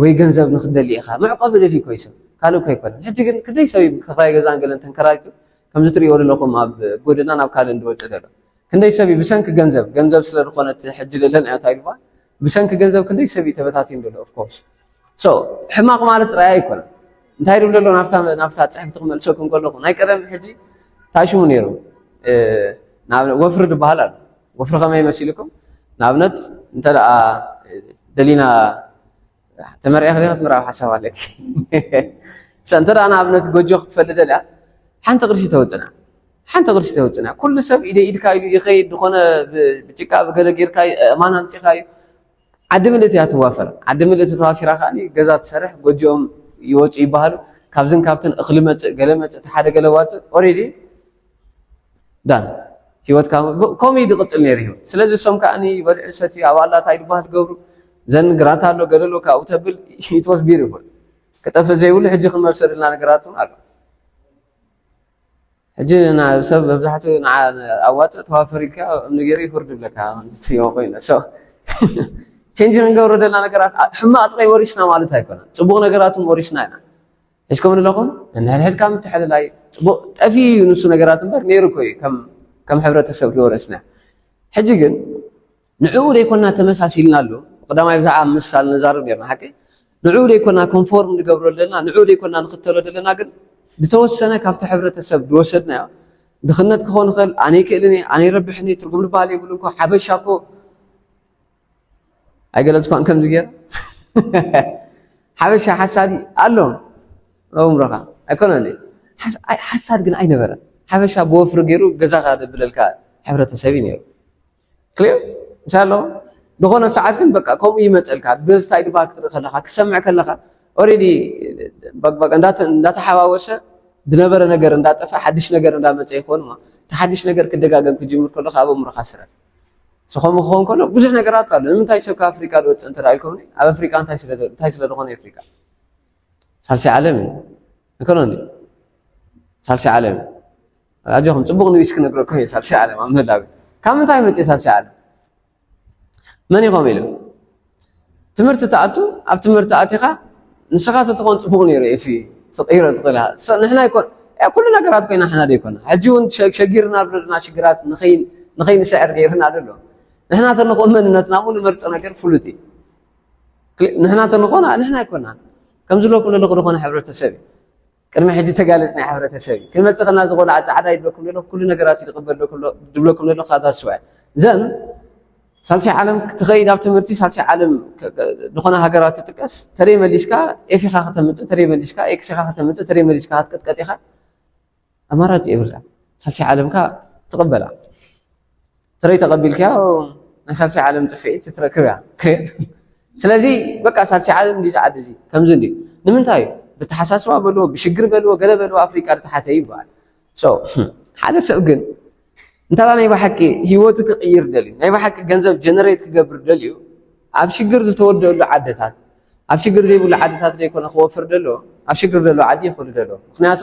ወይ ገንዘብ ንኽትደሊ ኢኻ? መዕቆቢ ደልዩ እኮ እዩ ሰብ። ካልእ እኮ ኣይኮነን። ሕጂ ግን ክንደይ ሰብ እዩ ክራይ ገዛን ገለን ተንከራይቱ ከምዚ ትርእይዎ ዘለኹም ኣብ ጎደና ናብ ካልእ እንድወጽእ ዘሎ? ክንደይ ሰብ እዩ ብሰንኪ ገንዘብ፣ ገንዘብ ስለ ዝኾነት ሕጂ ዘለናዮ እንታይ ይባሃል? ብሰንኪ ገንዘብ ክንደይ ሰብ እዩ ተበታቲኑ ዘሎ? Of course። So ሕማቕ ማለት ጥራይ ኣይኮነን። እንታይ ድብል ዘሎ ናብታ፣ ናብታ ጽሕፍቲ ክመልሰኩም ከለኹ ናይ ቀደም ሕጂ እንታይ ሽሙ ነይሩ? እ፣ ንኣብነት ወፍሪ ድበሃል ኣሎ። ወፍሪ ከመይ መሲልኩም? ንኣብነት እንተ ደኣ ደሊና ተመርዒኺ ዲኺ ክትምርዓዊ ሓሳብ ኣለኪ። So እንተ ደኣ ንኣብነት ጎጆ ክትፈሊ ደልያ ሓንቲ ቅርሺ ተውጽና። ሓንቲ ቅርሺ ተውጽና። ኩሉ ሰብ ኢደ ኢድካ ኢሉ ይኸይድ፣ ዝኾነ ብ-፣ ብጭቃ ብገለ ጌርካ ኣእማን ኣምጺኻ እዩ። ዓዲ ምልእቲ እያ ትዋፈር። ዓዲ ምልእቲ ተዋፊራ ከኣ ገዛ ትሰርሕ፣ ጎጆኦም ይወጹ ይበሃሉ። ካብዝን ካብትን እኽሊ መጽእ፣ ገለ መጽእ፣ እቲ ሓደ ገለ ዋጽእ፣ ኦሬዲ ዳን። ህይወትካ ብ-፣ ከምኡ እዩ ዝቕጽል ነይሩ ህይወት። ስለዚ እሶም ከኣ ይበልዑ፣ ይሰትዩ፣ ኣብ ኣላ እንታይ ድበሃል ትገብሩ፣ ዘን ግራት ኣሎ፣ ገለ ኣሎ፣ ካብኡ ተብል፣ it was beautiful። ክጠፍእ ዘይብሉ ሕጂ ክንመልሶ ዘለና ነገራት እውን ኣሎ። ሕጂ ና-፣ ሰብ መብዛሕትኡ ንዓ ኣዋጽእ ተዋፈር ኢልካ እምኒ ገይሩ ይፍርድ ብለካ፣ ማለት እዩ ኮይኑ። So፣ ቼንጅ ክንገብሮ ዘለና ነገራት፣ ኣ-፣ ሕማቕ ጥራይ ወሪስና ማለት ኣይኮነን። ጽቡቕ ነገራት እውን ወሪስና ኢና። ሒዝኩም ኣለኹም፣ ንሕድሕድካ ምትሕልላይ፣ ጽቡቕ ጠፊኡ እዩ ንሱ ነገራት እምበር፣ ነይሩ እኮ እዩ ከም፣ ከም ሕብረተሰብ ዝወረስና። ሕጂ ግን ንዕኡ ዘይኮና ተመሳሲልና ኣሎ። ቀዳማይ ብዛዕባ ምሳል ንዛረብ ነርና፣ ሓቂ? ንዕኡ ዘይኮና ኮንፎርም ንገብሮ ዘለና፣ ንዕኡ ዘይኮና ንኽተሎ ዘለና፣ ግን ዝተወሰነ ካብቲ ሕብረተሰብ ዝወሰድናዮ፣ ድኽነት ክኾን ይኽእል፣ ኣነ ይክእልን እየ፣ ኣነ ይረብሕን እየ፣ ትርጉም ዝበሃል የብሉ እኮ፣ ሓበሻ እኮ ኣይገለጽኳን ከምዚ ገይረ። ሓበሻ ሓሳድ ኣሎ። ኣእምሮኻ ኣይኮነን። ሓስ-፣ ኣይ-፣ ሓሳድ ግን ኣይነበረን። ሓበሻ ብወፍሪ ገይሩ ገዛኻ ደብለልካ ሕብረተሰብ እዩ ነይሩ። ክሊር? ምሳሌ ኣለዎ። ዝኾነ ሰዓት ግን በቃ ከምኡ ይመጸልካ። ብዝታይ ድባል ክትርኢ ከለኻ፣ ክሰምዕ ከለኻ፣ ኦሬዲ በ-፣ በቃ እንዳተ-፣ እንዳተሓዋወሰ ዝነበረ ነገር እንዳጠፍአ ሓድሽ ነገር እንዳመጸ ይኾን እሞ፣ እቲ ሓድሽ ነገር ክደጋገም ክጅምር ከሎ ካብ ኣእምሮኻ ስረ። So ከምኡ ክኸውን ከሎ ብዙሕ ነገራት ኣሎ። ንምንታይ ሰብ ካብ ኣፍሪቃ ዝወጽእ እንተ ደኣ ኢልኩምኒ፣ ኣብ ኣፍሪቃ እንታይ ስለ፣ እንታይ ስለ ዝኾነ ኣፍሪቃ? ሳልሳይ ዓለም እዩ። ኣይኮነን ድዩ? ሳልሳይ ዓለም እዩ። ኣጆኹም፣ ጽቡቕ ኒውስ ክነግረኩም እየ፣ ሳልሳይ ዓለም ኣብ ምህላው እዩ። ካብ ምንታይ መጽእ ሳልሳይ ዓለም? መን ኢኹም ኢሉ? ትምህርቲ ትኣቱ፣ ኣብ ትምህርቲ ኣቲኻ፣ ንስኻ ተትኾን ጽቡቕ ነይሩ፣ ኤፊ፣ ትቕይሮ ትኽእል ኢኻ። So ንሕና ኣይኮን-፣ ያ፣ ኩሉ ነገራት ኮይና ንሕና ዶ ኣይኮና? ሕጂ እውን ሸ-፣ ሸጊርና ኣብ ዘለና ሽግራት ንኸይ-፣ ንኸይንስዕር ገይርና ዘሎ። ንሕና ተንኾን መንነትና እውን ንመርጾ ነገር ፍሉጥ እዩ። ክሊ-፣ ንሕና ተንኾና፣ ንሕና ኣይኮናን። ከም ዝብለኩም ዘለኹ ዝኾነ ሕብረተሰብ እዩ። ቅድሚ ሕጂ ተጋለጽ ናይ ሕብረተሰብ እዩ። ክመጽእ ከና ዝኾነ ጻዕዳ ይብለኩም ዘሎ፣ ኩሉ ነገራት ይቕበል ዶ ክብሎ-፣ ድብለኩም ዘሎ ካዛ ስዋ። ዘን ሳልሳይ ዓለም ክትኸይድ ኣብ ትምህርቲ ሳልሳይ ዓለም ከ-፣ ከ-፣ ዝኾነ ሃገራት ትጥቀስ፣ ተደይ መሊስካ ኤፍ ኢኻ ከተምጽእ፣ ተደይ መሊስካ ኤክስ ኢኻ ከተምጽእ፣ ተደይ መሊስካ ክትቅጥቀጥ ኢኻ። ኣማራጺ የብልካ። ሳልሳይ ዓለምካ ትቕበላ። ትረይ ተቐቢልካዮ ናይ ሳልሳይ ዓለም ጽፍዒት ትረክብ እያ። ክሊር? ስለዚ በቃ ሳልሳይ ዓለም እንዲ ዝዓዲ እዚ ከምዚ እንዲ። ንምንታይ እዩ? ብተሓሳስባ በልዎ፣ ብሽግር በልዎ፣ ገለ በልዎ ኣፍሪቃ ዝተሓተ ይበሃል። So ሓደ ሰብ ግን እንተ ናይ ብሓቂ ህይወቱ ክቕይር ደልዩ፣ ናይ ብሓቂ ገንዘብ ጀነሬት ክገብር ደልዩ፣ ኣብ ሽግር ዝተወደሉ ዓድታት፣ ኣብ ሽግር ዘይብሉ ዓድታት ዘይኮነ ክወፍር ደሎ፣ ኣብ ሽግር ደሎ ዓዲ ይኸዱ ደሎ። ምክንያቱ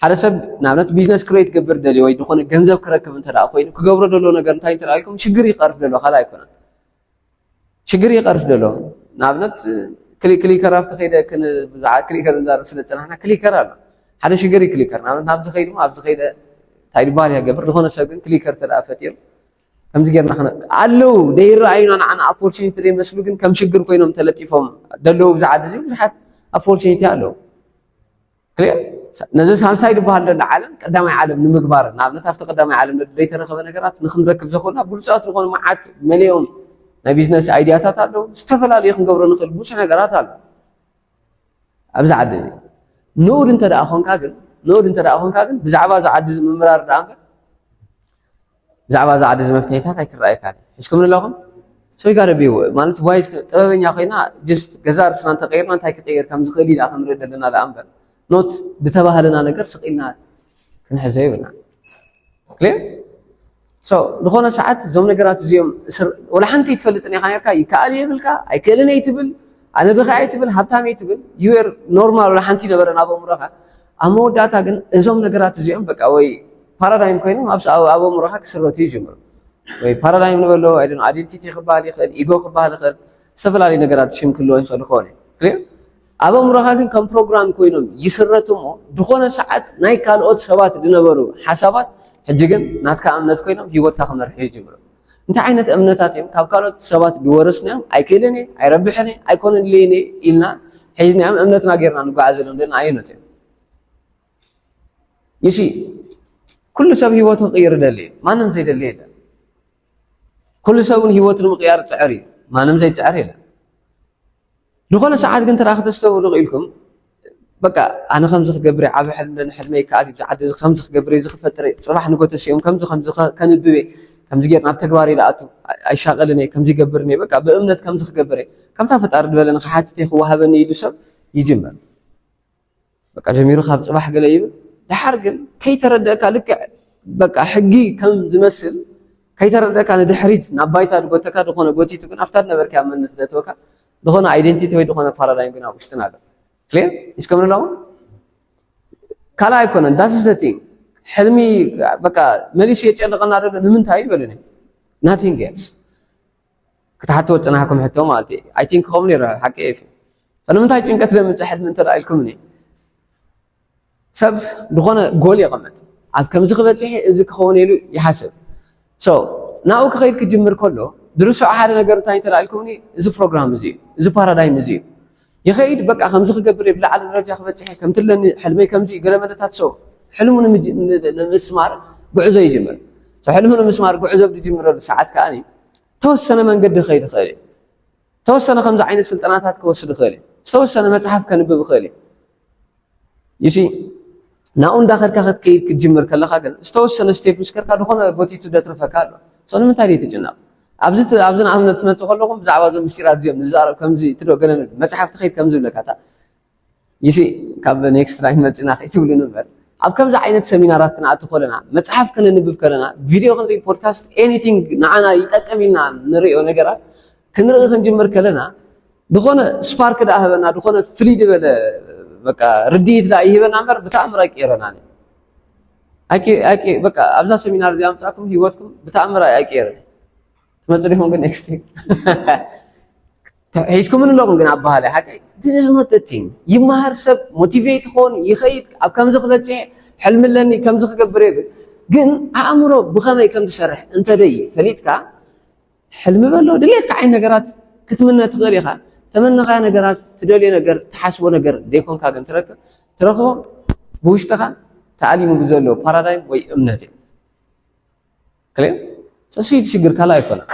ሓደ ሰብ ንኣብነት ቢዝነስ ክሬት ክገብር ደልዩ ወይ ዝኾነ ገንዘብ ክረክብ እንተ ደኣ ኮይኑ፣ ክገብሮ ደሎ ነገር እንታይ እንተ ደኣ ኢልኩም፣ ሽግር ይቐርፍ ደሎ፣ ካልእ ኣይኮነን። ሽግር ይቐርፍ ደሎ። ንኣብነት ክሊ-፣ ክሊከር ኣብቲ ከይደ ክን-፣ ብዛዕባ ክሊከር ንዛረብ ስለ ዝጸናሕና፣ ክሊከር ኣሎ። ሓደ ሽግር እዩ ክሊከር። ንኣብነት ናብዚ ከይዱ፣ ኣብዚ ከይደ እንታይ ድበሃል እያ ገብር። ዝኾነ ሰብ ግን ክሊከር እንተ ደኣ ፈጢሩ፣ ከምዚ ጌርና ክነ-፣ ኣለዉ፣ ደይረኣዩና ንዓና ኦፖርቹኒቲ ደይመስሉ፣ ግን ከም ሽግር ኮይኖም ተለጢፎም ደለዉ። ኣብዚ ዓዲ እዚ ብዙሓት ኦፖርቹኒቲ ኣለዉ። ክሊር? ነዚ ሳልሳይ ዝበሃል ዘሎ ዓለም ቀዳማይ ዓለም ንምግባር፣ ንኣብነት ኣብቲ ቀዳማይ ዓለም ደይተረኸበ ነገራት ንክንረክብ ዘኽእሉና ብሉጻት ዝኾኑ መዓት መሊኦም ናይ ቢዝነስ ኣይድያታት ኣለዉ። ዝተፈላለዩ ክንገብሮ ንኽእል ብዙሕ ነገራት ኣሎ ኣብዚ ዓዲ እዚ። ንኡድ እንተ ደኣ ኾንካ ግን፣ ንኡድ እንተ ደኣ ኾንካ ግን ብዛዕባ እዚ ዓዲ እዚ ምምራር ደኣ እምበር ብዛዕባ እዛ ዓዲ እዚ መፍትሒታት ኣይክረኣየካን እዩ። ሒዝኩም ኣለኹም? So you gotta be ማለት ዋይዝ ጥበበኛ ኮይና ጀስት ገዛ ርእስና እንተቀይርና እንታይ ክቀየር ከም ዝኽእል ኢና ክንርኢ ዘለና ደኣ እምበር ኖት ዝተባህለና ነገር ስቕ ኢልና ክንሕዞ ይብልና። ክሊር? ዝኾነ ሰዓት እዞም ነገራት እዚኦም ወላ ሓንቲ ትፈልጥን ኢኻ ኔርካ። ይከኣል የብልካ፣ ኣይክእልን እየ ትብል፣ ኣነ ድኻ እየ ትብል፣ ሃብታም እየ ትብል። ዩር ኖርማል፣ ወላ ሓንቲ ነበረ ናብ ኣእምሮኻ። ኣብ መወዳእታ ግን እዞም ነገራት እዚኦም በቃ ወይ ፓራዳይም ኮይኖም ኣብ ኣእምሮኻ ክስረቱ ይጅምሩ። ወይ ፓራዳይም ንበሎ፣ ኣይደን፣ ኣዲንቲቲ ክበሃል ይኽእል፣ ኢጎ ክበሃል ይኽእል፣ ዝተፈላለዩ ነገራት ሽም ክልዎ ይኽእል ይኸውን እዩ። ክሊር? ኣብ ኣእምሮኻ ግን ከም ፕሮግራም ኮይኖም ይስረቱ እሞ፣ ዝኾነ ሰዓት ናይ ካልኦት ሰባት ዝነበሩ ሓሳባት ሕጂ ግን ናትካ እምነት ኮይኖም ህይወትካ ክመርሑ ይጅምሩ። እንታይ ዓይነት እምነታት እዮም? ካብ ካልኦት ሰባት ዝወረስናዮም፣ ኣይክእልን እየ፣ ኣይረብሕን እየ፣ ኣይኮነልይን እየ ኢልና ሒዝናዮም እምነትና ጌርና ንጓዓዘሎም ዘለና ኣየኖት እዮም? ይሲ ኩሉ ሰብ ህይወቱ ክቕይር ይደሊ እዩ። ማንም ዘይደሊ የለን። ኩሉ ሰብ እውን ህይወቱ ንምቕያር ይፅዕር እዩ። ማንም ዘይፅዕር የለን። ዝኾነ ሰዓት ግን ተራ ክተስተውዕሉ ኢልኩም በቃ ኣነ ከምዚ ክገብር እየ፣ ዓቢ ሕልሚ ኣለኒ፣ ሕልመይ ይከኣል እዩ፣ ኣብዚ ዓዲ እዚ ከምዚ ክገብር እየ፣ እዚ ክፈጥር እየ፣ ፅባሕ ንጎ ተሲኦም ከምዚ ከምዚ ከ- ከንብብ እየ፣ ከምዚ ጌር ናብ ተግባር ኢለ ኣቱ ኣይሻቐልን እየ፣ ከምዚ ይገብርን እየ፣ በቃ ብእምነት ከምዚ ክገብር እየ፣ ከምታ ፈጣሪ ዝበለኒ ክሓትት እየ ክወሃበኒ ኢሉ ሰብ ይጅምር። በቃ ጀሚሩ ካብ ፅባሕ ገለ ይብል። ደሓር ግን ከይተረደእካ ልክዕ በቃ ሕጊ ከም ዝመስል ከይተረደእካ ንድሕሪት ናብ ባይታ ዝጎተካ ዝኾነ ጎቲቱ ግን ኣብታ ዝነበርካያ መንነት ዘእትወካ ዝኾነ ኣይደንቲቲ ወይ ዝኾነ ፓራዳይም ግን ኣብ ውሽጥና ኣሎ። ክሊር? እስከምንላውን ካልእ ኣይኮነን። That's the thing። ሕልሚ በቃ መሊሱ የጨንቐና ዘሎ ንምንታይ እዩ በሉኒ። Nothing else። ክትሓትዎ ዝፅናሕኩም ሕቶ ማለት እዩ። I think ከምኡ ነይሩ ሓቂ እዩ። ስለምንታይ ጭንቀት ዘምፅእ ሕልሚ እንተ ደኣ ኢልኩምኒ፣ ሰብ ዝኾነ ጎል የቐምጥ። ኣብ ከምዚ ክበፅሕ እዚ ክኸውን ኢሉ ይሓስብ። So ናብኡ ክኸይድ ክጅምር ከሎ ዝርስዖ ሓደ ነገር እንታይ እንተ ደኣ ኢልኩምኒ፣ እዚ ፕሮግራም እዚ እዩ፣ እዚ ፓራዳይም እዚ እዩ። ይኸይድ በቃ ከምዚ ክገብር እየ፣ ብላዕሊ ደረጃ ክበፅሕ እየ፣ ከምቲ ኣለኒ ሕልመይ ከምዚ እዩ፣ ገለ መለታት። So ሕልሙ ንምጅ- ን- ንምስማር ጉዕዞ ይጅምር። So ሕልሙ ንምስማር ጉዕዞ ኣብ ዝጅምረሉ ሰዓት ከኣ ተወሰነ መንገዲ ክኸይድ ይኽእል እዩ። ተወሰነ ከምዚ ዓይነት ስልጠናታት ክወስድ ይኽእል እዩ። ዝተወሰነ መፅሓፍ ከንብብ ይኽእል እዩ። You see ናብኡ እንዳኸድካ ክትከይድ ክትጅምር ከለኻ ግን ዝተወሰነ ስቴፕ ምስ ከድካ ዝኾነ ጎቲቱ ደትርፈካ ኣሎ። So ንምንታይ ደይ ትጭነቕ? ኣብዚ ት- ኣብዚ ንኣብነት ትመፅእ ከለኹም ብዛዕባ እዞም ምስጢራት እዚኦም ንዛረብ ከምዚ ትዶ ገለ ንብል፣ መፅሓፍ ትኸይድ ከምዚ ብለካ እታ You see ካብ ኔክስት ላይን መፂና ከይትብሉን እምበር ኣብ ከምዚ ዓይነት ሰሚናራት ክንኣቱ ከለና፣ መፅሓፍ ከነንብብ ከለና፣ ቪድዮ ክንርኢ፣ ፖድካስት፣ ኤኒቲንግ ንዓና ይጠቅም ኢልና ንሪኦ ነገራት ክንርኢ ክንጅምር ከለና ዝኾነ ስፓርክ ደኣ ህበና፣ ዝኾነ ፍልይ ዝበለ በቃ ርድኢት ደኣ ይህበና እምበር ብተኣምር ኣይቀየረናን እዩ። ኣይቀ- ኣይቀ- በቃ ኣብዛ ሰሚናር እዚኣ ምፃእኩም ህይወትኩም ብተኣምር ኣይቀየርን። ትመፁ ዲኹም ግን ኔክስት ሒዝኩምን ኣለኹም ግን ኣበሃላይ ሓቀይ this is not the thing። ይመሃር ሰብ ሞቲቬት ይኸውን ይኸይድ ኣብ ከምዚ ክበፅሕ ሕልሚ ኣለኒ ከምዚ ክገብር የብል ግን ኣእምሮ ብኸመይ ከም ዝሰርሕ እንተደይ ፈሊጥካ ሕልሚ በሎ ድሌትካ ዓይነት ነገራት ክትምነ ትኽእል ኢኻ። ተመነኻዮ ነገራት ትደልዮ ነገር ትሓስቦ ነገር ዘይኮንካ ግን ትረክብ ትረኽቦ ብውሽጥኻ ተኣሊሙ ብዘሎ ፓራዳይም ወይ እምነት እዩ። ክሊር? So እቲ ሽግር ካልእ ኣይኮነን።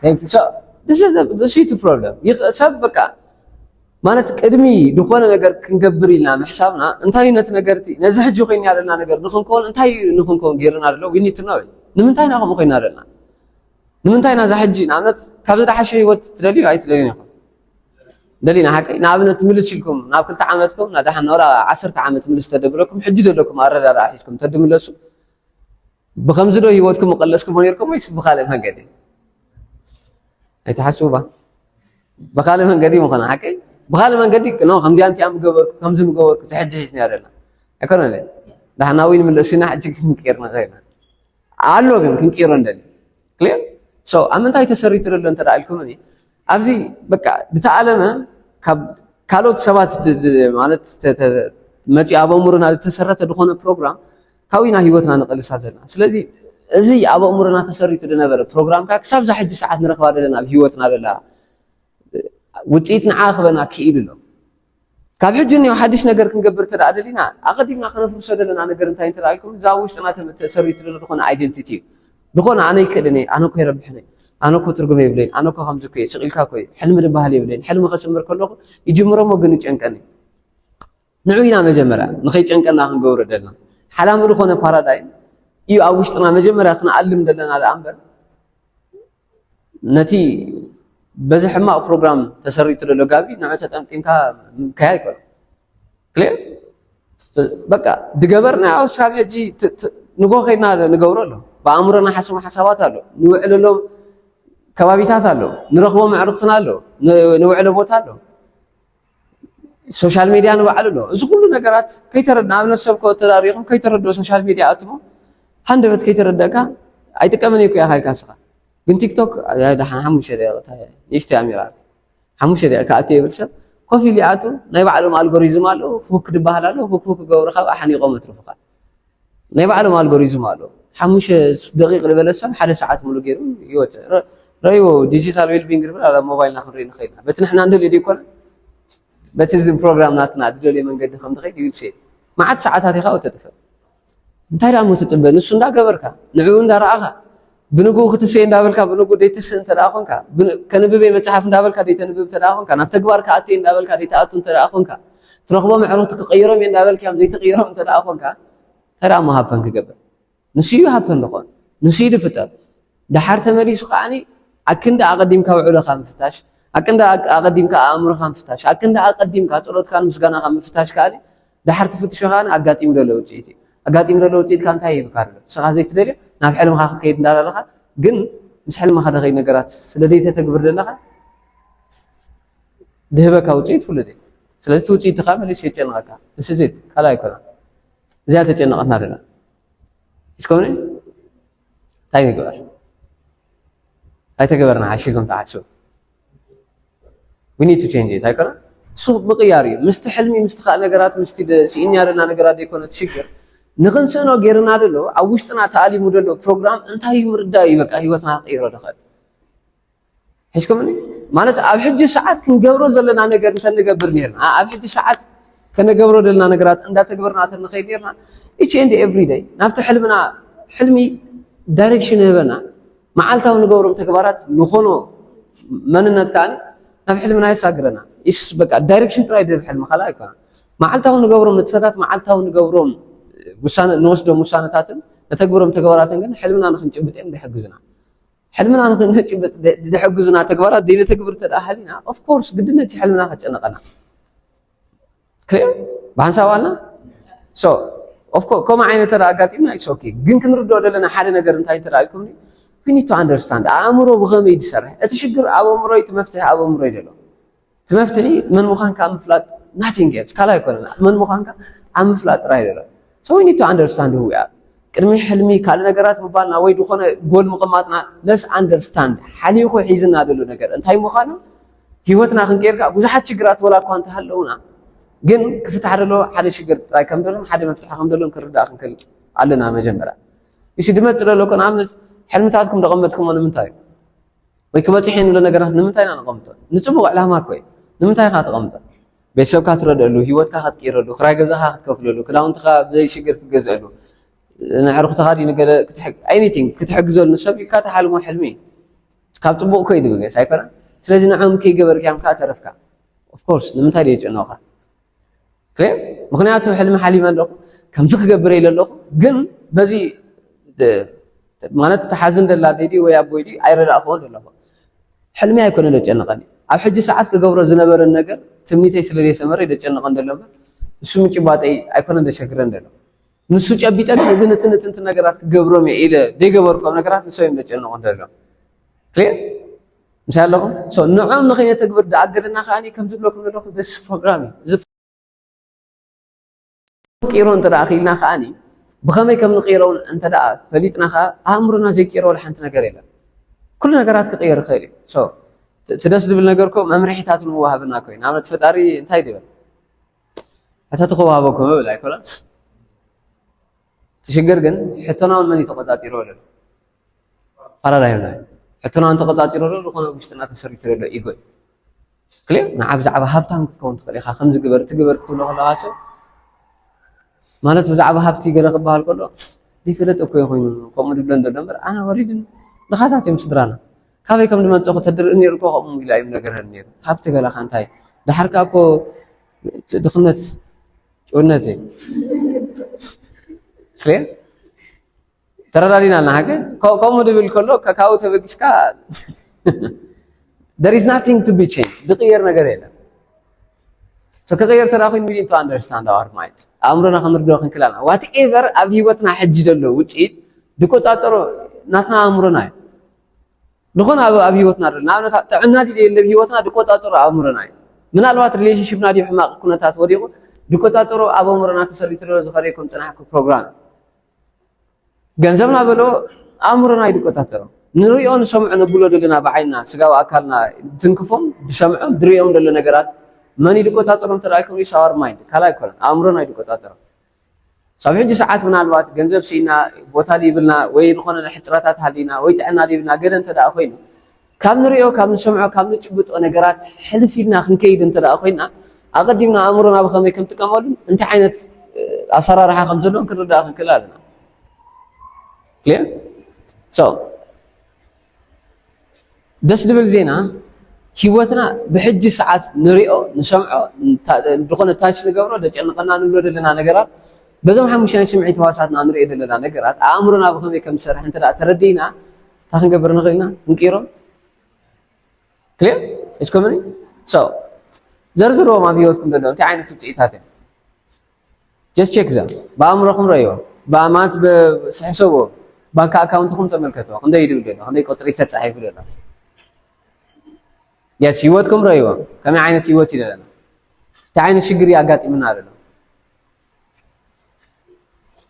Thank you. So this is the, the city problem. ይኽ- ሰብ በቃ ማለት ቅድሚ ዝኾነ ነገር ክንገብር ኢልና ምሕሳብና እንታይ እዩ ነቲ ነገር እቲ ነዚ ሕጂ ኮይና ዘለና ነገር ንክንከውን እንታይ እዩ ንክንከውን ገይርና ዘሎ we need to know ንምንታይ ኢና ከምኡ ኮይና ዘለና ንምንታይ ኢና እዛ ሕጂ ንኣብነት ካብ ዝደሓሸ ህይወት ትደልዩ ኣይትደልዩን ኢኹም ደሊና ሓቀይ ንኣብነት ምልስ ኢልኩም ናብ ክልተ ዓመትኩም ናዳሓን ናብራ ዓሰርተ ዓመት ምልስ ተደብለኩም ሕጂ ዘለኩም ኣረዳዳ ሒዝኩም ተድምለሱ ብከምዚ ዶ ህይወትኩም መቀለስኩም ነርኩም ወይስ ብካልእ መንገዲ ኣይትሓስቡ ባ ብካልእ መንገዲ ምኾነ ሓቀይ ብካልእ መንገዲ ኖ ከምዚኣ እንቲኣ ምገበርኩ ከምዚ ምገበርኩ ዝሕጂ ሒዝና ያደልና ኣይኮነ ዳሕና ወይ ንምለስና ሕጂ ክንቅር ንኽእል ኣሎ ግን ክንቅሮ እንደሊ ክሊር ሶ ኣብ ምንታይ ተሰሪቱ ዘሎ እንተ ኢልኩምኒ ኣብዚ በቃ ብተኣለመ ካብ ካልኦት ሰባት ማለት መፂኡ ኣብ ኣእምሮና ዝተሰረተ ዝኾነ ፕሮግራም ካዊና ህይወትና ንቐልሳ ዘለና ስለዚ እዚ ኣብ ኣእምሮና ተሰሪቱ ዝነበረ ፕሮግራም ከዓ ክሳብ ዛ ሕጂ ሰዓት ንረኽባ ዘለና ኣብ ህይወትና ዘላ ውፅኢት ንዓ ክበና ክኢሉ ኣሎ ካብ ሕጂ እኒኦ ሓድሽ ነገር ክንገብር ተደኣ ደሊና ኣቐዲምና ከነፍርሶ ዘለና ነገር እንታይ እንተ ኢልኩም እዛ ውሽጥና ተሰሪቱ ዘሎ ዝኾነ ኣይደንቲቲ እዩ ዝኾነ ኣነ ይክእልን እየ ኣነ እኮ ይረብሕን እየ ኣነ እኮ ትርጉም የብለይን ኣነ እኮ ከምዚ እኮ እየ ስቕ ኢልካ እኮ እዩ ሕልሚ ዝበሃል የብለይን ሕልሚ ከስምር ከለኹ ይጅምሮ እሞ ግን ይጨንቀኒ ንዑ ኢና መጀመርያ ንኸይጨንቀና ክንገብሮ ደለና ሓላሚ ዝኾነ ፓራዳይም እዩ ኣብ ውሽጥና መጀመርያ ክንኣልም ደለና ደኣ እምበር ነቲ በዚ ሕማቕ ፕሮግራም ተሰሪቱ ዘሎ ጋቢ ንዑ ተጠምጢምካ ምብካይ ኣይኮነ ክሊር በቃ ድገበርና ያው ስካብ ሕጂ ት- ት- ንጎ ከይድና ንገብሮ ኣሎ። ብኣእምሮና ሓስቦ ሓሳባት ኣሎ፣ ንውዕለሎም ከባቢታት ኣሎ፣ ንረኽቦም ኣዕሩኽትና ኣሎ፣ ን- ንውዕሎ ቦታ ኣሎ፣ ሶሻል ሚድያ ንባዕሉ ኣሎ። እዚ ኩሉ ነገራት ከይተረድ ንኣብነት ሰብ ኮ ተዳሪኹም ከይተረድኦ ሶሻል ሚድያ ኣትሞ ሃንደበት ከይተረደእካ ኣይጥቀምን እኮ ኢኻ ኢልካ ንስኻ። ግን ቲክቶክ ደሓን ሓሙሽተ ደቂቃ ንእሽተይ ኣሚራ ሓሙሽተ ደቂቃ ክኣቱ ይብል ሰብ ኮፍ ኢሉ ይኣቱ። ናይ ባዕሎም ኣልጎሪዝም ኣለዉ። ሁክ ዝበሃል ኣሎ። ሁክ ሁክ ገብሩ ካብ ሓኒቆም ኣትርፉካ። ናይ ባዕሎም ኣልጎሪዝም ኣሎ። ሓሙሽተ ደቂቅ ዝበለ ሰብ ሓደ ሰዓት ሙሉ ገይሩ ይወፅእ። ረ- ረእይዎ ዲጂታል ዌልቢንግ ንብል ኣብ ሞባይልና ክንርኢ ንኽእል ኢና። በቲ ንሕና እንደልዮ ዘይኮነ በቲ እዚ ፕሮግራም ናትና ዝደልዮ መንገዲ ከም ትኸይድ ይብል ሴ መዓት ሰዓታት ኢኻ ወተጥፍእ። እንታይ ደኣ እሞ ትጽበ? ንሱ እንዳገበርካ፣ ንዕኡ እንዳረኣኻ፣ ብንግኡ ክትስእ እንዳበልካ፣ ብንግኡ ዘይትስእ እንተ ደኣ ኾንካ፣ ብን- ከንብብ እየ መጽሓፍ እንዳበልካ ዘይተንብብ እንተ ደኣ ኾንካ፣ ናብ ተግባር ክኣቱ እየ እንዳበልካ ዘይትኣቱ እንተ ደኣ ኾንካ፣ ትረኽቦም ኣዕሩኽቲ ክቕይሮም እየ እንዳበልካዮም ዘይትቕይሮም እንተ ደኣ ኾንካ፣ እንታይ ደኣ እሞ ሃፐን ክገብር? ንሱ እዩ ሃፐን ዝኾን፣ ንሱ እዩ ዝፍጠር። ደሓር ተመሊሱ ከዓኒ ኣክንዲ ኣቐዲምካ ውዕሎኻ ምፍታሽ፣ ኣክንዲ ኣቅ- ኣቐዲምካ ኣእምሮኻ ምፍታሽ፣ ኣክንዲ ኣቐዲምካ ጸሎትካን ምስጋናኻ ምፍታሽ ከዓኒ ደሓር ትፍትሾ ከዓኒ ኣጋጢሙ ዘሎ ውጽኢት እዩ። ኣጋጢሙ ዘሎ ውጽኢትካ እንታይ ይህብካ ኣሎ? ንስኻ ዘይትደልዮ ናብ ሕልምኻ ክትከይድ እንዳበለኻ ግን ምስ ሕልምኻ ደኸይ ነገራት ስለ ዘይተተግብር ዘለኻ ድህበካ ውጽኢት ፍሉጥ እዩ። ስለዚ እቲ ውጽኢትኻ መሊሱ የጨንቐካ። ትስዚት ካልእ ኣይኮነን። እዚኣ ተጨነቐትና ደላ እስከምኒ እንታይ ንግበር? እንታይ ተገበርና ሓሺ ከም ተሓስቡ we need to change it ኣይኮነ እሱ ምቕያር እዩ። ምስቲ ሕልሚ ምስቲ ካልእ ነገራት ምስቲ ደ- ስኢንያ ደና ነገራት ዘይኮነ እቲ ሽግር ንኽንስእኖ ገይርና ደሎ ኣብ ውሽጥና ተኣሊሙ ደሎ ፕሮግራም እንታይ እዩ ምርዳእ እዩ። በቃ ህይወትና ክቕይሮ ድኽእል ሒዝኩምኒ ማለት ኣብ ሕጂ ሰዓት ክንገብሮ ዘለና ነገር እንተንገብር ነርና ኣብ ሕጂ ሰዓት ከነገብሮ ዘለና ነገራት እንዳተግበርና ተንኸይድ ነርና each and every day ናብቲ ሕልምና ሕልሚ ዳይሬክሽን ይህበና። መዓልታዊ ንገብሮም ተግባራት ንኾኖ መንነት ከኣ ናብ ሕልምና የሳግረና። ኢስ በቃ ዳይሬክሽን ጥራይ ድህብ ሕልሚ ካልእ ኣይኮነን። መዓልታዊ ንገብሮም ንጥፈታት መዓልታዊ ንገብሮም ውሳነ ንወስዶም ውሳነታትን ነተግብሮም ተግባራትን ግን ሕልምና ንክንጭብጥ እዮም ዝሕግዙና። ሕልምና ንክንጭብጥ ድሕግዙና ተግባራት ዘይነተግብር ተደኣ ሃሊና of course ግድነት እዩ ሕልምና ከጨነቀና። ክሊር ብሓንሳብ ኣልና so of course ከምኡ ዓይነት ተደኣ ኣጋጢምና it's okay ግን ክንርድኦ ዘለና ሓደ ነገር እንታይ ተደኣ ኢልኩምኒ we need to understand ኣእምሮ ብኸመይ ድሰርሕ እቲ ሽግር ኣብ ኣእምሮ እቲ መፍትሒ ኣብ ኣእምሮ እዩ ዘሎ እቲ መፍትሒ መን ምዃንካ ኣብ ምፍላጥ nothing else ካልእ ኣይኮነን መን ምዃንካ ኣብ ምፍላጥ ጥራይ ዘሎ so we need to understand who we are ቅድሚ ሕልሚ ካልእ ነገራት ምባልና ወይ ዝኾነ ጎል ምቕማጥና let's understand ሓሊኹ ሒዝና ዘሎ ነገር እንታይ ምዃኑ ህይወትና ክንቀይር ከዓ ብዙሓት ሽግራት ወላ እኳ እንተሃለውና ግን ክፍታሕ ደሎ ሓደ ሽግር ጥራይ ከም ደሎን ሓደ መፍትሒ ከም ደሎን ክንርዳእ ክንክእል ኣለና መጀመርያ እሺ ድመፅእ ደሎ እኮ ንኣብነት ሕልምታትኩም ደቐመጥኩሞ ንምንታይ እዩ ወይ ክበፅሕ እየ ንብሎ ነገራት ንምንታይ ኢና ነቐምጦ ንፅቡቕ ዕላማ እኮ እዩ ንምንታይ ኢኻ ተቐምጦ ቤተሰብካ ትረድአሉ ህይወትካ ክትቅይረሉ ክራይ ገዛኻ ክትከፍለሉ ክዳውንትኻ ብዘይ ሽግር ክትገዝአሉ ንዕርኽትኻ ድዩ ንገለ ክትሕግ- anything ክትሕግዘሉ ንሰብ ኢልካ ተሓልሞ ሕልሚ እዩ ካብ ፅቡቕ እኮ እዩ ድብገስ ኣይኮነን ስለዚ ንዕም ከይገበርክያም ከዓ ተረፍካ of course ንምንታይ ድየ ጨነቕካ ክሊር ምኽንያቱ ሕልሚ ሓሊመ ኣለኹ ከምዚ ክገብር ኢለ ኣለኹ ግን በዚ እ፣ ማለት እቲ ሓዝን ደላ ኣደይ ድዩ ወይ ኣቦይ ድዩ ኣይረዳእክዎን ዘለኹ ሕልሚ ኣይኮነ ዘጨንቐኒ ኣብ ሕጂ ሰዓት ክገብሮ ዝነበረን ነገር ትምኒተይ ስለ ዘይሰመረ ዘጨንቐን ዘሎ እምበር ንሱ ምጭባጠይ ኣይኮነን ዘሸግረን ዘሎ ንሱ ጨቢጠ ግን እዚ ንትንትንቲ ነገራት ክገብሮም እየ ኢለ ዘይገበርኮም ነገራት ንሶም እዮም ዘጨንቑን ዘሎ ክሊር ምሳይ ኣለኹም ንዖም ንኸይነተግብር ዝኣገደና ከኣ ከም ዝብለኩም ዘለኹ this program እዩ ክንቅይሮ እንተ ደኣ ክኢልና ከኣኒ ብኸመይ ከም ንቅይሮ እውን እንተ ደኣ ፈሊጥና ከኣ ኣእምሮና ዘይቅይሮ ወላ ሓንቲ ነገር የለን። ኩሉ ነገራት ክቅየር ይኽእል እዩ። So እቲ ደስ ዝብል ነገር እኮ መምርሒታት እውን ወሃብና እኮ እዩ። ንኣብነት ፈጣሪ እንታይ ይብል? ሕተቱ ክወሃበኩም ይብል ኣይኮነን? እቲ ሽግር ግን ሕቶና እውን መን እዩ ተቆጻጺርዎ ዘሎ? ፓራዳይምና እዩ። ሕቶና እውን ተቆጻጺርዎ ዘሎ ዝኾነ ኣብ ውሽጥና ተሰሪቱ ዘሎ ኢጎ እዩ። ክሊር ንዓ ብዛዕባ ሃብታም ክትከውን ትኽእል ኢኻ ከምዚ ግበር እቲ ግበር ክትብሎ ከለኻ ሰብ ማለት ብዛዕባ ሃብቲ ገለ ክበሃል ከሎ ዘይፈለጠ እኮ ኮይኑ ከምኡ ድብለን ዘሎ እምበር ኣነ ወሪድን ድኻታት እዮም ስድራና ካበይ ከም ዝመፅእ ከተድርኢ ነይሩ እኮ ከምኡ ኢላ እዮም ነገረን ነይሩ ሃብቲ ገለኻ እንታይ ድሓርካ እኮ ድኽነት ጭውነት እዩ ክሊር ተረዳዲና ኣለና ሓቂ ከምኡ ድብል ከሎ ካብኡ ተበጊስካ there is nothing to be changed ዝቅየር ነገር የለን So ክቕየር ተደኣ ኮይኑ we need to understand our mind። ኣእምሮና ክንርድኦ ክንክላና whatever ኣብ ህይወትና ሕጂ ዘሎ ውፅኢት ድቆፃፀሮ ናትና ኣእምሮና እዩ። ዝኾነ ኣብ ኣብ ህይወትና ዘሎ ንኣብነት ጥዕና ድዩ የለ ህይወትና ድቆፃፀሮ ኣእምሮና እዩ። ምናልባት relationship ና ድዩ ሕማቕ ኩነታት ወዲቑ ድቆፃፀሮ ኣብ ኣእምሮና ተሰሪቱ ዘሎ ዝኸደይ ከም ፅናሕኩ ፕሮግራም ገንዘብና በሎ ኣእምሮና እዩ ድቆፃፀሮ። ንሪኦ ንሰምዖ ነብሎ ዘለና ብዓይንና ስጋዊ ኣካልና ትንክፎም ድሰምዖም ድሪኦም ዘሎ ነገራት መን እዩ ድቆፃፀሮም ተደኣ ኢልኩም our mind ካልኣይ ኣይኮነን ኣእምሮና እዩ ድቆፃፀሮ። ሳብ ሕጂ ሰዓት ምናልባት ገንዘብ ስኢና ቦታ ድይብልና ወይ ዝኾነ ሕፅረታት ሃሊና ወይ ጥዕና ድይብልና ገደ እንተ ደኣ ኮይኑ ካብ ንሪኦ ካብ ንሰምዖ ካብ ንጭብጦ ነገራት ሕልፍ ኢልና ክንከይድ እንተ ደኣ ኮይና ኣቐዲምና ኣእምሮና ብኸመይ ከም ጥቀመሉ እንታይ ዓይነት ኣሰራርሓ ከም ዘለዎም ክንርዳእ ክንክእል ኣለና። Clear? So ደስ ድብል ዜና ህይወትና ብሕጂ ሰዓት ንሪኦ ንሰምዖ ዝኾነ ታች ንገብሮ ደጨንቐና ንብሎ ዘለና ነገራት በዞም ሓሙሽተ ናይ ስምዒት ህዋሳትና ንሪኦ ዘለና ነገራት ኣእምሮና ብኸመይ ከም ዝሰርሕ እንተ ተረዲእና እንታይ ክንገብር ንኽእል ኢና ክንቅይሮም ክሊር እስከምኒ so ዘርዝርዎም ኣብ ህይወትኩም ዘሎ እንታይ ዓይነት ውፅኢታት እዮም just check them ብኣእምሮኹም ረእይዎ ብኣማት ስሕሰብዎ ባንክ ኣካውንትኹም ተመልከትዎ ክንደይ ይድብል ዘሎ ክንደይ ቆፅሪ ተፃሒፉ ዘሎ yes ህይወትኩም ረእይዎ ከመይ ዓይነት ህይወት እዩ ዘለና እንታይ ዓይነት ሽግር እዩ ኣጋጢምና ዘሎ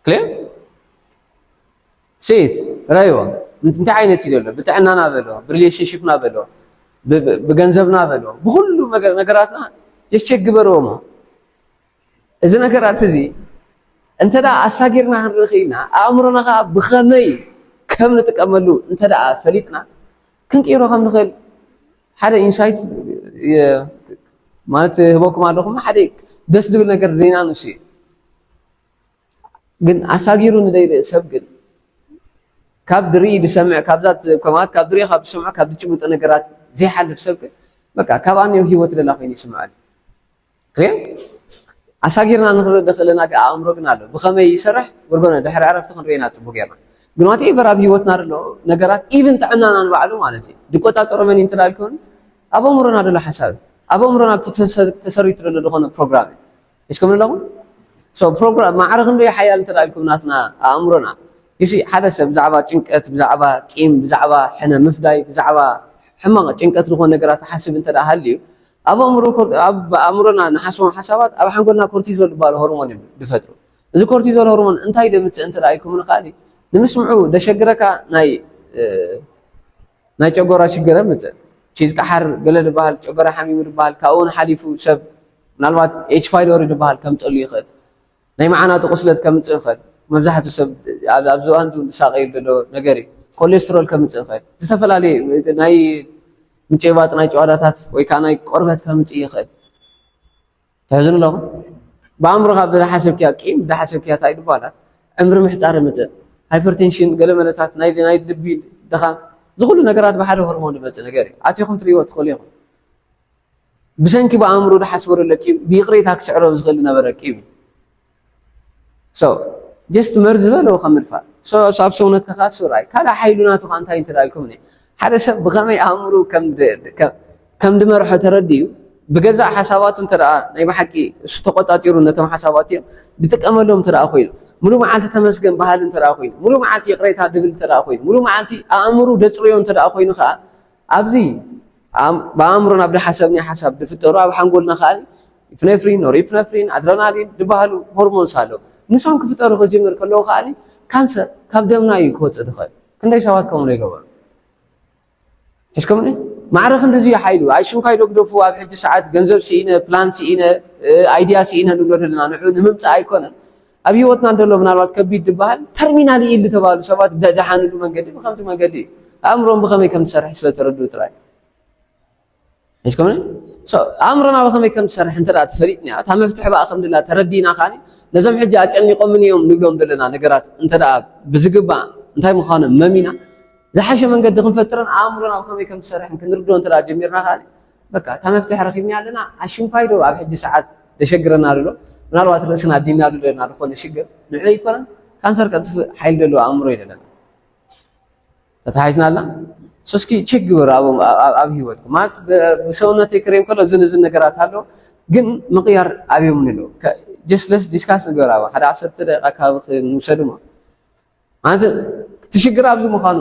ክሊር ስኢት ረእይዎ እንታይ ዓይነት እዩ ዘሎ ብጥዕናና በሎ ብሪሌሽንሽፕና በሎ ብገንዘብና በሎ ብኩሉ ነገራትና just check ግበርዎ እዚ ነገራት እዚ እንተ ኣሳጊርና ክንርኢ ኢልና ኣእምሮና ከዓ ብኸመይ ከም ንጥቀመሉ እንተ ፈሊጥና ክንቅይሮ ከም ንኽእል ሓደ ኢንሳይት ማለት ህበኩም ኣለኹም ሓደ ደስ ዝብል ነገር ዜና ንሱ እዩ ግን ኣሳጊሩ ንደይርኢ ሰብ ግን ካብ ድርኢ ዝሰምዕ ካብዛ ከማት ካብ ድርኢ ካብ ዝሰምዖ ካብ ዝጭብጦ ነገራት ዘይሓልፍ ሰብ ግን በቃ ካብ ኣንዮም ህይወት ደላ ኮይኑ ይስምዐሉ ክሊር ኣሳጊርና ንክረደ ክእለና ግን ኣእምሮ ግን ኣሎ ብኸመይ ይሰርሕ ወርጎነ ድሕሪ ዕረፍቲ ክንርእየና ፅቡቅ ጌርና ግን ዋቴቨር ኣብ ህይወትና ዘሎ ነገራት ኢቭን ጥዕናና ንባዕሉ ማለት እዩ ድቆፃፀሮ መን እዩ እንትዳ ኢልኮን ኣብ ኣእምሮና ዘሎ ሓሳብ ኣብ ኣእምሮና ኣብቲ ተሰሪቱ ዘሎ ዝኾነ ፕሮግራም እዩ እስከም ኣለኹም so ፕሮግራም ማዕረ ክንደይ ሓያል እንተ ኢልኩም ናትና ኣእምሮና ይሲ ሓደ ሰብ ብዛዕባ ጭንቀት ብዛዕባ ቂም ብዛዕባ ሕነ ምፍዳይ ብዛዕባ ሕማቕ ጭንቀት ዝኾነ ነገራት ሓስብ እንተ ሃልዩ ኣብ ኣእምሮ ኣብ ኣእምሮና ንሓስቦም ሓሳባት ኣብ ሓንጎልና ኮርቲዞል ዝበሃል ሆርሞን እዩ ዝፈጥሩ እዚ ኮርቲዞል ሆርሞን እንታይ ደምፅእ እንተ ኢልኩም ንካሊ ንምስምዑ ደሸግረካ ናይ ናይ ጨጎራ ሽግር ምፅእ ቺዝ ቀሓር ገለ ዝበሃል ጨጎራ ሓሚሙ ዝበሃል ካብኡ ሓሊፉ ሰብ ምናልባት ኤች ፓይሎሪ ዝበሃል ከምፀሉ ይኽእል ናይ መዓናጡ ቁስለት ከምፅእ ይኽእል መብዛሕትኡ ሰብ ኣብዚ እዋን ዝሳቀየሉ ዘሎ ነገር እዩ ኮሌስትሮል ከምፅእ ይኽእል ዝተፈላለዩ ናይ ምጭባጥ ናይ ጨዋዳታት ወይ ከዓ ናይ ቆርበት ከምፅእ ይኽእል ትሕዝኑ ኣለኹም ብኣእምሮኻ ብዝሓሰብክያ ቂም ብዝሓሰብክያ እንታይ ድበሃላ ዕምሪ ምሕፃር ምፅእ ሃይፐርቴንሽን ገለ መለታት ናይ ናይ ልቢ ድኻም ዝኩሉ ነገራት ብሓደ ሆርሞን ዝመፅእ ነገር እዩ ኣቲኹም ትሪእዎ ትኽእሉ ኢኹም ብሰንኪ ብኣእምሮ ዝሓስቦ ዘሎ ቂም ብይቕሬታ ክስዕሮ ዝኽእል ዝነበረ ቂም እዩ ጀስት መርዚ በለዎ ካብ ምድፋእ ኣብ ሰውነትካ ከዓ ሱራይ ካልእ ሓይሉ ናቱ ከዓ እንታይ እንተ ኢልኩም ሓደ ሰብ ብኸመይ ኣእምሩ ከም ድመርሖ ተረዲኡ ብገዛእ ሓሳባቱ እንተ ናይ ብሓቂ እሱ ተቆፃፂሩ ነቶም ሓሳባት እዮም ዝጥቀመሎም እንተ ኮይኑ ሙሉ መዓልቲ ተመስገን ባህል እንተ ኮይኑ ሙሉ መዓልቲ ይቕሬታ ድብል እንተ ኮይኑ ሙሉ መዓልቲ ኣእምሩ ደፅርዮ እንተ ኮይኑ ከዓ ኣብዚ ብኣእምሮና ብዝሓሰብናዮ ሓሳብ ዝፍጠሩ ኣብ ሓንጎልና ከዓ ኢፍነፍሪን ኖርኢፍነፍሪን ኣድረናሊን ዝበሃሉ ሆርሞንስ ኣለዉ ንሶም ክፍጠሩ ክጅምር ከለዉ ከዓ ካንሰር ካብ ደምና እዩ ክወፅእ ዝኽእል ክንደይ ሰባት ከምኡ ይገበሩ ሕዝኩም ማዕረ ክንድዚ ሓይሉ ኣይሽንኳይ ዶ ግደፉ ኣብ ሕጂ ሰዓት ገንዘብ ስኢነ ፕላን ስኢነ ኣይድያ ስኢነ ንብሎ ዘለና ንዑ ንምምፃእ ኣይኮነን ኣብ ህይወትና እንደሎ ምናልባት ከቢድ ዝበሃል ተርሚናል ኢል ዝተባሉ ሰባት ደሓንሉ መንገዲ ብከምቲ መንገዲ እዩ ኣእምሮም ብከመይ ከም ትሰርሕ ስለተረድኡ ጥራይ ሒዝኩምኒ ኣእምሮና ብከመይ ከም ትሰርሕ እንተ ተፈሊጥና እታ መፍትሒ በኣ ከም ድላ ተረዲእና ካኒ ነዞም ሕጂ ኣጨኒቆምን እዮም ንብሎም ዘለና ነገራት እንተ ብዝግባእ እንታይ ምዃኖም መሚና ዝሓሸ መንገዲ ክንፈጥርን ኣእምሮና ብከመይ ከም ትሰርሕን ክንርድኦ እንተ ጀሚርና ካኒ በቃ እታ መፍትሒ ረኪብና ኣለና ኣሽንኳይ ዶ ኣብ ሕጂ ሰዓት ዘሸግረና ኣሎ ምናልባት ርእስና ኣዲና ኣለና ዝኾነ ሽግር ንዑ ኣይኮነን ካንሰር ከጥፍእ ሓይል ዘለዎ ኣእምሮ እዩ ዘለና ተታሒዝና ኣላ ሶስኪ ቼክ ግበሩ ኣብ ህይወትኩም ማለት ብሰውነተይ ክሬም ከሎ እዝን እዝን ነገራት ኣሎ ግን ምቕያር ኣብዮም ንለው just let's discuss ንገር ኣብ ሓደ ዓሰርተ ደቂቃ ከባቢ ክንውሰድ እሞ ማለት እቲ ሽግር ኣብዚ ምዃኑ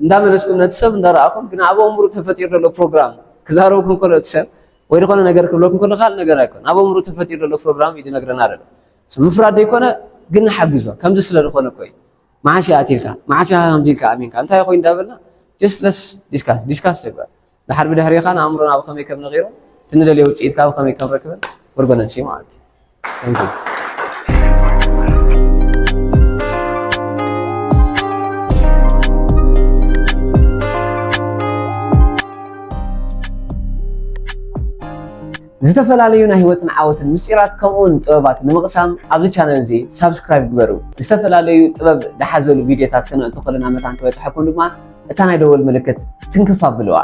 እንዳመለስኩም ነቲ ሰብ እንዳረኣኹም ግን ኣብ ኣእምሩ ተፈጢሩ ዘሎ ፕሮግራም ክዛረበኩም ከሎ እቲ ሰብ ወይ ዝኾነ ነገር ክብለኩም ከሎ ካልእ ነገር ኣይኮን ኣብ ኣእምሩ ተፈጢሩ ዘሎ ፕሮግራም እዩ ዝነግረና ዘሎ ምፍራድ ዘይኮነ ግን ንሓግዞ ከምዚ ስለ ዝኾነ እኮ እዩ መዓስ እያ ኣትልካ መዓስ እያ ከምዚ ኢልካ ኣሚንካ እንታይ ኮይኑ እንዳበልና just let's discuss discuss ተግባር ድሓር ብድሕሪኻ ንኣእምሮና ብኸመይ ከም ነቒሮ እቲ ንደልዮ ውፅኢት ካብ ከመይ ከም ረክበን ወርጎነሲ ማለት እዩ ዝተፈላለዩ ናይ ህይወትን ዓወትን ምስጢራት ከምኡውን ጥበባት ንምቕሳም ኣብዚ ቻነል እዚ ሳብስክራይብ ግበሩ። ዝተፈላለዩ ጥበብ ዝሓዘሉ ቪድዮታት ክነእቱ ከለና መታን ክበፅሐኩም ድማ እታ ናይ ደወል ምልክት ትንክፍ ኣብልዋ።